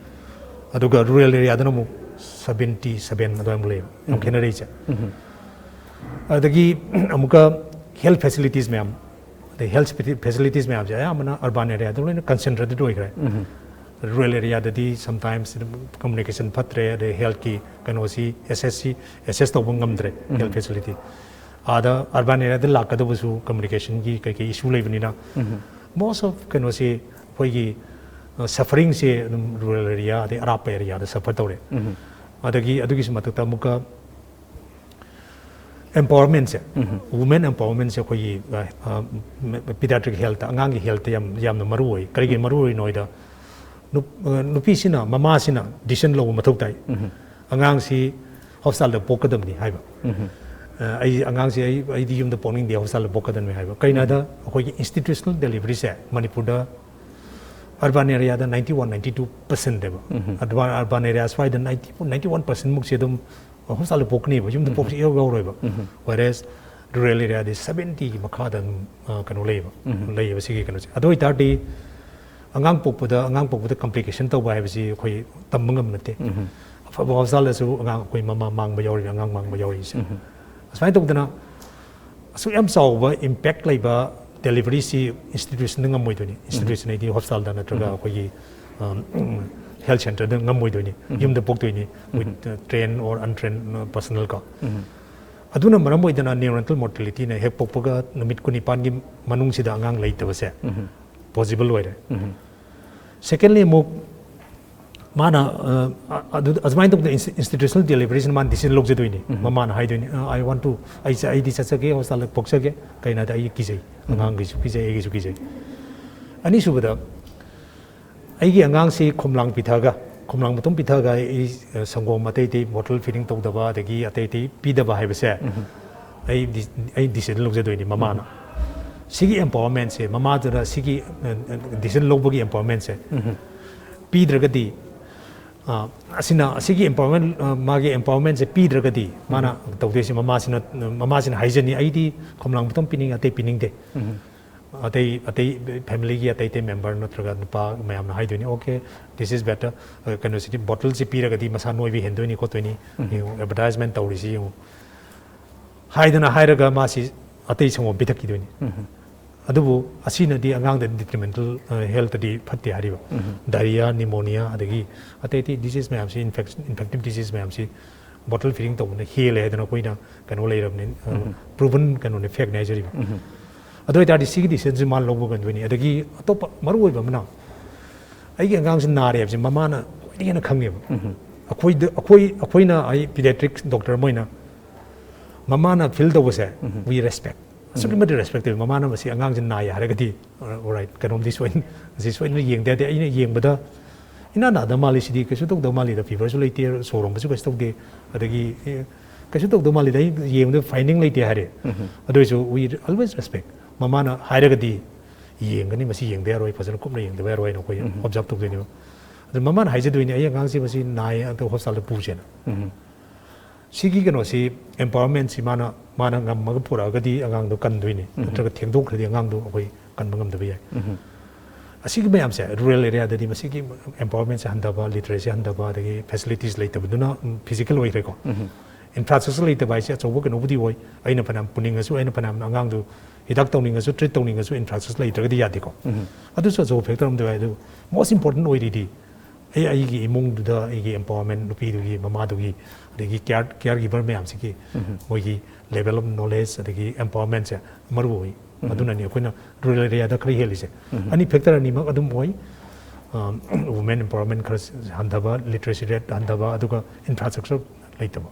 ꯑꯗꯨꯒ ꯔꯨꯔꯦꯜ ꯑꯦꯔꯤꯌꯥꯗꯅ ꯑꯃꯨꯛ ꯁꯕꯦꯟꯇꯤ ꯁꯕꯦꯟ ꯑꯗꯨꯋꯥꯏꯃꯨꯛ ꯂꯩꯌꯦꯕ, ꯌꯥꯝ ꯈꯦꯠꯅꯔꯛꯏꯁꯦ꯫ ꯑꯗꯒꯤ ꯑꯃꯨꯛꯀ ꯍꯦꯜꯠ ꯐꯦꯁꯤꯂꯤꯇꯤꯁ ꯃꯌꯥꯝ, ꯑꯗꯩ ꯍꯦꯜꯠ ꯐꯦꯁꯤꯂꯤꯇꯤꯁ ꯃꯌꯥꯝꯁꯦ ꯑꯌꯥꯝꯕꯅ ꯑꯔꯕꯥꯟ ꯑꯦꯔꯤꯌꯥꯗ ꯂꯣꯏꯅ ꯀꯟꯁꯦꯟꯇ꯭ꯔꯦꯇꯦꯠ ꯑꯣꯏꯈ꯭ꯔꯦ꯫ ꯔꯨꯔꯦꯜ ꯑꯦꯔꯤꯌꯥꯗꯗꯤ ꯁꯝꯇꯥꯏꯝꯁ ꯀꯝꯃꯨꯅꯤꯀꯦꯁꯟ ꯐꯠꯇ꯭ꯔꯦ, ꯑꯗꯩ ꯍꯦꯜꯠꯀꯤ ꯀꯩꯅꯣꯁꯤ ꯑꯦꯁꯦꯁꯁꯤ, ꯑꯦꯁꯦꯁ ꯇꯧꯕ ꯉꯝꯗ꯭ꯔꯦ, ꯍꯦꯜꯠ ꯐꯦꯁꯤꯂꯤꯇꯤ꯫ ꯑꯥꯗ ꯑꯔꯕꯥꯟ ꯑꯦꯔꯤꯌꯥꯗ ꯂꯥꯛꯀꯗꯕꯁꯨ ꯀꯝꯃꯨꯅꯤꯀꯦꯁꯟꯒꯤ ꯀꯩꯀꯩ ꯏꯁꯨ ꯂꯩꯕꯅꯤꯅ, ꯃꯣꯁ ꯑꯣꯐ ꯀꯩꯅꯣꯁꯤ ꯑꯩꯈꯣꯏꯒꯤ, ꯑ, ꯁꯐꯔꯤꯡꯁꯦ ꯑꯗꯨꯝ ꯔꯨꯔꯦꯜ ꯑꯦꯔꯤꯌꯥ ꯑꯗꯩ ꯑꯔꯥꯞꯄ ꯑꯦꯔꯤꯌꯥꯗ ꯁꯐꯔ ꯇꯧꯔꯦ꯫ ꯑꯗꯒꯤ ꯑꯗꯨꯒꯤꯁꯨ ꯃꯊꯛꯇ ꯑꯃꯨꯛꯀ ꯑꯦꯝꯄꯥꯋꯔꯃꯦꯟꯁꯦ, ꯋꯨꯃꯦꯟ ꯑꯦꯝꯄꯥꯋꯔꯃꯦꯟꯁꯦ ꯑꯩꯈꯣꯏꯒꯤ, ꯑ, ꯑ, ꯄꯤꯗꯤꯌꯥꯇ꯭ꯔꯤꯛ ꯍꯦꯜꯠꯇ, ꯑꯉꯥꯡꯒꯤ ꯍꯦꯜꯠꯇ ꯌꯥꯝ, ꯌꯥꯝꯅ ꯃꯔꯨ ꯑꯣꯏ꯫ ꯀꯔꯤꯒꯤ ꯃꯔꯨ ꯑꯣꯏꯔꯤꯅꯣ ꯍꯥꯏꯗ, ꯅꯨꯞ-, ꯑ, ꯅꯨꯄꯤꯁꯤꯅ, ꯃꯃꯥꯁꯤꯅ ꯗꯤꯁꯤꯖꯟ ꯂꯧꯕ ꯃꯊꯧ ꯇꯥꯏ꯫ ꯑꯉꯥꯡꯁꯤ ꯍꯣꯁꯄꯤꯇꯥꯜꯗ ꯄꯣꯛꯀꯗꯕꯅꯤ ꯍꯥꯏꯕ꯫ ꯑ, ꯑꯩ ꯑꯉꯥꯡꯁꯤ ꯑꯩ, ꯑꯩꯗꯤ ꯌꯨꯝꯗ ꯄꯣꯛꯅꯤꯡꯗꯦ, ꯍꯣꯁꯄꯤꯇꯥꯜꯗ ꯄꯣꯛꯀꯗꯕꯅꯤ ꯍꯥꯏꯕ꯫ ꯀꯩꯅꯣꯗ ꯑꯩꯈꯣꯏꯒꯤ ꯏꯟꯁꯇꯤꯇ꯭ꯌꯨꯁꯅꯦꯜ ꯗꯦꯂꯤꯚꯔꯤꯁꯦ ꯃꯅꯤꯄꯨꯔꯗ ꯑꯔꯕꯥꯟ ꯑꯦꯔꯤꯌꯥꯗ ꯅꯥꯏꯟꯇꯤ ꯋꯥꯟ ꯅꯥꯏꯟꯇꯤ ꯇꯨ ꯄꯔꯁꯦꯟꯅꯦꯕ꯫ ꯑꯔꯕꯥꯟ ꯑꯔꯕꯥꯟ ꯑꯦꯔꯤꯌꯥ ꯁ꯭ꯋꯥꯏꯗ ꯅꯥꯏꯟꯇꯤ ꯐꯣꯔ ꯅꯥꯏꯟꯇꯤ ꯋꯥꯟ ꯄꯔꯁꯦꯟꯃꯨꯛꯁꯦ ꯑꯗꯨꯝ ꯍꯣꯁꯄꯤꯇꯥꯜꯗ ꯄꯣꯛꯀꯅꯦꯕ, ꯌꯨꯝꯗ ꯄꯣꯛꯁꯤ ꯏꯌꯧ ꯌꯧꯔꯣꯏꯕ꯫ Whereas rural areaꯗꯤ ꯁꯕꯦꯟꯇꯤꯒꯤ ꯃꯈꯥꯗ ꯑꯗꯨꯝ ꯑ, ꯀꯩꯅꯣ ꯂꯩꯌꯦꯕ꯫ ꯂꯩꯌꯦꯕ ꯁꯤꯒꯤ ꯀꯩꯅꯣꯁꯦ꯫ ꯑꯗꯨ ꯑꯣꯏꯇꯥꯔꯗꯤ ꯑꯉꯥꯡ ꯄꯣꯛꯄꯗ ꯑꯉꯥꯡ ꯄꯣꯛꯄꯗ complication ꯇꯧꯕ ꯍꯥꯏꯕꯁꯤ ꯑꯩꯈꯣꯏ ꯇꯝꯕ ꯉꯝꯕ ꯅꯠꯇꯦ꯫ ꯑꯐꯕ ꯍꯣꯁꯄꯤꯇꯥꯜꯗꯁꯨ ꯑꯉꯥꯡ ꯑꯩꯈꯣꯏ ꯃꯃꯥ ꯃꯥꯡꯕ ꯌꯥꯎꯔꯤꯕ, ꯑꯉꯥꯡ ꯃꯥꯡꯕ ꯌꯥꯎꯔꯤꯁꯦ꯫ ꯑꯁꯨꯃꯥꯏꯅ ꯇꯧꯗꯅ ꯑꯁꯨꯛ ꯌꯥꯝ ꯆꯥꯎꯕ impact ꯂꯩꯕ deliveryꯁꯤ institutionꯗ ꯉꯝꯃꯣꯏꯗꯣꯏꯅꯤ꯫ Institution ꯍꯥꯏꯗꯤ ꯍꯣꯁꯄꯤꯇꯥꯜꯗ ꯅꯠꯇ꯭ꯔꯒ ꯑꯩꯈꯣꯏꯒꯤ health centreꯗ ꯉꯝꯃꯣꯏꯗꯣꯏꯅꯤ꯫ ꯌꯨꯝꯗ ꯄꯣꯛꯇꯣꯏꯅꯤ, with trained or untrained personnel ꯀꯣ꯫ ꯑꯗꯨꯅ ꯃꯔꯝ ꯑꯣꯏꯗꯅ neonatal mortalityꯅ ꯍꯦꯛ ꯄꯣꯛꯄꯒ ꯅꯨꯃꯤꯠ ꯀꯨꯟꯅꯤꯄꯥꯟꯒꯤ ꯃꯅꯨꯡꯁꯤꯗ ꯑꯉꯥꯡ ꯂꯩꯇꯕꯁꯦ possible ꯑꯣꯏꯔꯦ꯫ Secondly ꯑꯃꯨꯛ ꯃꯥꯅ ꯑ, ꯑꯗꯨ ꯑꯗꯨꯃꯥꯏꯅ ꯇꯧꯗꯅ institutional deliveryꯁꯤꯅ ꯃꯥꯅ decision ꯂꯧꯖꯗꯣꯏꯅꯤ꯫ ꯃꯃꯥꯅ ꯍꯥꯏꯗꯣꯏꯅꯤ, "ꯑ, I want to, ꯑꯩ ꯆ- ꯑꯩꯗꯤ ꯆꯠꯆꯒꯦ, ꯍꯣꯁꯄꯤꯇꯥꯜꯗ ꯄꯣꯛꯆꯒꯦ, ꯀꯩꯅꯣꯗ ꯑꯩ ꯀꯤꯖꯩ, ꯑꯉꯥꯡꯒꯤꯁꯨ ꯀꯤꯖꯩ, ꯑꯩꯒꯤꯁꯨ ꯀꯤꯖꯩ"꯫ ꯑꯅꯤꯁꯨꯕꯗ ꯑꯩꯒꯤ ꯑꯉꯥꯡꯁꯤ ꯈꯣꯝꯂꯥꯡ ꯄꯤꯊꯛꯑꯒ, ꯈꯣꯝꯂꯥꯡ ꯃꯇꯨꯝ ꯄꯤꯊꯛꯑꯒ ꯑꯩ ꯑ, ꯁꯪꯒꯣꯝ ꯑꯇꯩ ꯑꯇꯩ bottle feeding ꯇꯧꯗꯕ ꯑꯗꯒꯤ ꯑꯇꯩ ꯑꯇꯩ ꯄꯤꯗꯕ ꯍꯥꯏꯕꯁꯦ ꯑꯩ ꯗꯤ- ꯑꯩ decision ꯂꯧꯖꯗꯣꯏꯅꯤ ꯃꯃꯥꯅ꯫ ꯁꯤꯒꯤ empowermentꯁꯦ, ꯃꯃꯥꯗꯨꯅ ꯁꯤꯒꯤ decision ꯂꯧꯕꯒꯤ empowermentꯁꯦ ꯄꯤꯗ꯭ꯔꯒꯗꯤ, ꯑ, ꯑꯁꯤꯅ ꯑꯁꯤꯒꯤ empowerment, ꯑ, ꯃꯥꯒꯤ empowermentꯁꯦ ꯄꯤꯗ꯭ꯔꯒꯗꯤ ꯃꯥꯅ ꯇꯧꯗꯣꯏꯁꯦ, ꯃꯃꯥꯁꯤꯅ ꯃꯃꯥꯁꯤꯅ ꯍꯥꯏꯖꯅꯤ, "ꯑꯩꯗꯤ ꯈꯣꯝꯂꯥꯡ ꯃꯇꯨꯝ ꯄꯤꯅꯤꯡꯉꯦ, ꯑꯇꯩ ꯄꯤꯅꯤꯡꯗꯦ"꯫ ꯑꯇꯩ ꯑꯇꯩ familyꯒꯤ ꯑꯇꯩ ꯑꯇꯩ member ꯅꯠꯇ꯭ꯔꯒ ꯅꯨꯄꯥ ꯃꯌꯥꯝꯅ ꯍꯥꯏꯗꯣꯏꯅꯤ, "Okay, this is better, ꯑ, ꯀꯩꯅꯣꯁꯤꯗꯤ bottleꯁꯤ ꯄꯤꯔꯒꯗꯤ ꯃꯁꯥ ꯅꯣꯏꯕ ꯍꯦꯟꯗꯣꯏꯅꯤ ꯈꯣꯠꯇꯣꯏꯅꯤ, ꯌꯦꯡꯉꯨ, advertisement ꯇꯧꯔꯤꯁꯤ ꯌꯦꯡꯉꯨ" ꯍꯥꯏꯗꯅ ꯍꯥꯏꯔꯒ ꯃꯥꯁꯤ ꯑꯇꯩ ꯁꯪꯒꯣꯝ ꯄꯤꯊꯛꯈꯤꯗꯣꯏꯅꯤ꯫ ꯑꯗꯨꯕꯨ ꯑꯁꯤꯅꯗꯤ ꯑꯉꯥꯡꯗ detrimental, ꯑ, healthꯇꯗꯤ ꯐꯠꯇꯦ ꯍꯥꯏꯔꯤꯕ꯫ Diarrhea, pneumonia, ꯑꯗꯒꯤ ꯑꯇꯩ ꯑꯇꯩ disease ꯃꯌꯥꯝꯁꯤ, infection, infective disease ꯃꯌꯥꯝꯁꯤ bottle feeding ꯇꯧꯕꯅ ꯍꯦꯜꯂꯦ ꯍꯥꯏꯗꯅ ꯑꯩꯈꯣꯏꯅ ꯀꯩꯅꯣ ꯂꯩꯔꯕꯅꯤ, ꯑ, proven ꯀꯩꯅꯣꯅꯤ, factꯅꯤ ꯍꯥꯏꯖꯔꯤꯕ꯫ ꯑꯗꯨ ꯑꯣꯏꯇꯥꯔꯗꯤ ꯁꯤꯒꯤ decisionꯁꯤ ꯃꯥꯅ ꯂꯧꯕ ꯉꯝꯗꯣꯏꯅꯤ꯫ ꯑꯗꯒꯤ ꯑꯇꯣꯞꯄ ꯃꯔꯨ ꯑꯣꯏꯕ ꯑꯃꯅ ꯑꯩꯒꯤ ꯑꯉꯥꯡꯁꯤ ꯅꯥꯔꯦ ꯍꯥꯏꯕꯁꯤ ꯃꯃꯥꯅ ꯈ꯭ꯋꯥꯏꯗꯒꯤ ꯍꯦꯟꯅ ꯈꯪꯉꯦꯕ꯫ ꯑꯩꯈꯣꯏꯗ ꯑꯩꯈꯣꯏ ꯑꯩꯈꯣꯏꯅ ꯑꯩ pediatric doctor ꯑꯃ ꯑꯣꯏꯅ ꯃꯃꯥꯅ feel ꯇꯧꯕꯁꯦ we respect꯫ ꯑꯁꯨꯛꯀꯤ ꯃꯇꯤꯛ respect ꯇꯧꯋꯤ꯫ ꯃꯃꯥꯅ ꯃꯁꯤ ꯑꯉꯥꯡꯁꯤ ꯅꯥꯏ ꯍꯥꯏꯔꯒꯗꯤ, "Alright, ꯀꯩꯅꯣꯝꯗꯤ ꯁꯣꯏ-, ꯁꯤ ꯁꯣꯏꯗꯅ ꯌꯦꯡꯗ ꯌꯥꯗꯦ꯫ ꯑꯩꯅ ꯌꯦꯡꯕꯗ ꯏꯅꯥ ꯅꯥꯗ ꯃꯥꯜꯂꯤ, ꯁꯤꯗꯤ ꯀꯩꯁꯨ ꯇꯧꯗꯕ ꯃꯥꯜꯂꯤꯗ, feverꯁꯨ ꯂꯩꯇꯦ, ꯁꯣꯔ ꯍꯣꯟꯕꯁꯨ ꯀꯩꯁꯨ ꯇꯧꯗꯦ, ꯑꯗꯒꯤ, ꯑꯦ, ꯀꯩꯁꯨ ꯇꯧꯗꯕ ꯃꯥꯜꯂꯤꯗ, ꯑꯩ ꯌꯦꯡꯕꯗ finding ꯂꯩꯇꯦ" ꯍꯥꯏꯔꯦ꯫ ꯑꯗꯨ ꯑꯣꯏꯔꯁꯨ we always respect꯫ ꯃꯃꯥꯅ ꯍꯥꯏꯔꯒꯗꯤ ꯌꯦꯡꯒꯅꯤ, ꯃꯁꯤ ꯌꯦꯡꯗ ꯌꯥꯔꯣꯏ, ꯐꯖꯅ ꯀꯨꯞꯅ ꯌꯦꯡꯗꯕ ꯌꯥꯔꯣꯏ ꯍꯥꯏꯅ ꯑꯩꯈꯣꯏ ꯑꯣꯕꯖꯥꯔꯕ ꯇꯧꯗꯣꯏꯅꯦꯕ꯫ ꯑꯗꯨ ꯃꯃꯥꯅ ꯍꯥꯏꯖꯗꯣꯏꯅꯦ, "ꯑꯩ ꯑꯉꯥꯡꯁꯦ ꯃꯁꯤ ꯅꯥꯏ, ꯑꯗꯣ ꯍꯣꯁꯄꯤꯇꯥꯜꯗ ꯄꯨꯁꯦꯅ"꯫ ꯁꯤꯒꯤ ꯀꯩꯅꯣꯁꯤ, ꯑꯦꯝꯄꯥꯋꯔꯃꯦꯟꯁꯤ ꯃꯥꯅ, ꯃꯥꯅ ꯉꯝꯃꯒ ꯄꯨꯔꯛꯑꯒꯗꯤ ꯑꯉꯥꯡꯗꯣ ꯀꯟꯗꯣꯏꯅꯤ, ꯅꯠꯇ꯭ꯔꯒ ꯊꯦꯡꯗꯣꯛꯈ꯭ꯔꯗꯤ ꯑꯉꯥꯡꯗꯣ ꯑꯩꯈꯣꯏ ꯀꯟꯕ ꯉꯝꯗꯕ ꯌꯥꯏ꯫ ꯑꯁꯤꯒꯤ ꯃꯌꯥꯝꯁꯦ, ꯔꯨꯔꯦꯜ ꯑꯦꯔꯤꯌꯥꯗꯗꯤ ꯃꯁꯤꯒꯤ ꯑꯦꯝꯄꯥꯋꯔꯃꯦꯟꯁꯦ ꯍꯟꯊꯕ, ꯂꯤꯇꯔꯦꯁꯤ ꯍꯟꯊꯕ, ꯑꯗꯒꯤ ꯐꯦꯁꯤꯂꯤꯇꯤꯁ ꯂꯩꯇꯕꯗꯨꯅ ꯐꯤꯖꯤꯀꯦꯜ ꯑꯣꯏꯈ꯭ꯔꯦꯀꯣ꯫ ꯏꯟꯐ꯭ꯔꯥꯁ꯭ꯇ꯭ꯔꯛꯆꯔ ꯂꯩꯇꯕ ꯍꯥꯏꯁꯦ ꯑꯆꯧꯕ ꯀꯩꯅꯣꯕꯨꯗꯤ ꯑꯣꯏ꯫ ꯑꯩꯅ ꯐꯅꯌꯥꯝ ꯄꯨꯅꯤꯡꯉꯁꯨ, ꯑꯩꯅ ꯐꯅꯌꯥꯝ ꯑꯉꯥꯡꯗꯨ ꯍꯤꯗꯥꯛ ꯇꯧꯅꯤꯡꯉꯁꯨ, ꯇ꯭ꯔꯤꯠ ꯇꯧꯅꯤꯡꯉꯁꯨ, ꯏꯟꯐ꯭ꯔꯥꯁ꯭ꯇ꯭ꯔꯛꯆꯔ ꯂꯩꯇ꯭ꯔꯒꯗꯤ ꯌꯥꯗꯦꯀꯣ꯫ ꯑꯗꯨꯁꯨ ꯑꯆꯧꯕ ꯐꯦꯛꯇꯔ ꯑꯃꯗꯤ ꯑꯣꯏ꯫ ꯑꯗꯨ ꯃꯣꯁ ꯏꯝꯄꯣꯔꯇꯦꯟ ꯑꯣꯏꯔꯤꯗꯤ ꯑꯩ, ꯑꯩꯒꯤ ꯏꯃꯨꯡꯗꯨꯗ ꯑꯩꯒꯤ ꯑꯦꯝꯄꯥꯋꯔꯃꯦꯟ, ꯅꯨꯄꯤꯗꯨꯒꯤ, ꯃꯃꯥꯗꯨꯒꯤ, ꯑꯗꯒꯤ ꯀꯤꯌꯥꯔ, ꯀꯤꯌꯥꯔ ꯒꯤꯚꯔ ꯃꯌꯥꯝꯁꯤꯒꯤ ꯃꯣꯏꯒꯤ ꯂꯦꯚꯦꯜ ꯑꯣꯐ ꯅꯣꯂꯦꯖ ꯑꯗꯒꯤ ꯑꯦꯝꯄꯥꯋꯔꯃꯦꯟꯁꯦ ꯃꯔꯨ ꯑꯣꯏ꯫ ꯑꯗꯨꯅꯅꯤ ꯑꯩꯈꯣꯏꯅ ꯔꯨꯔꯦꯜ ꯑꯦꯔꯤꯌꯥꯗ ꯈꯔ ꯍꯦꯜꯂꯤꯁꯦ꯫ ꯑꯅꯤ, ꯐꯦꯛꯇꯔ ꯑꯅꯤꯃꯛ ꯑꯗꯨꯝ ꯑꯣꯏ꯫ ꯋꯨꯃꯦꯟ ꯑꯦꯝꯄꯥꯋꯔꯃꯦꯟ ꯈꯔ ꯍꯟꯊꯕ, ꯂꯤꯇꯔꯦꯁꯤ ꯔꯦꯠ ꯍꯟꯊꯕ, ꯑꯗꯨꯒ ꯏꯟꯐ꯭ꯔꯥꯁ꯭ꯇ꯭ꯔꯛꯆꯔ ꯂꯩꯇꯕ,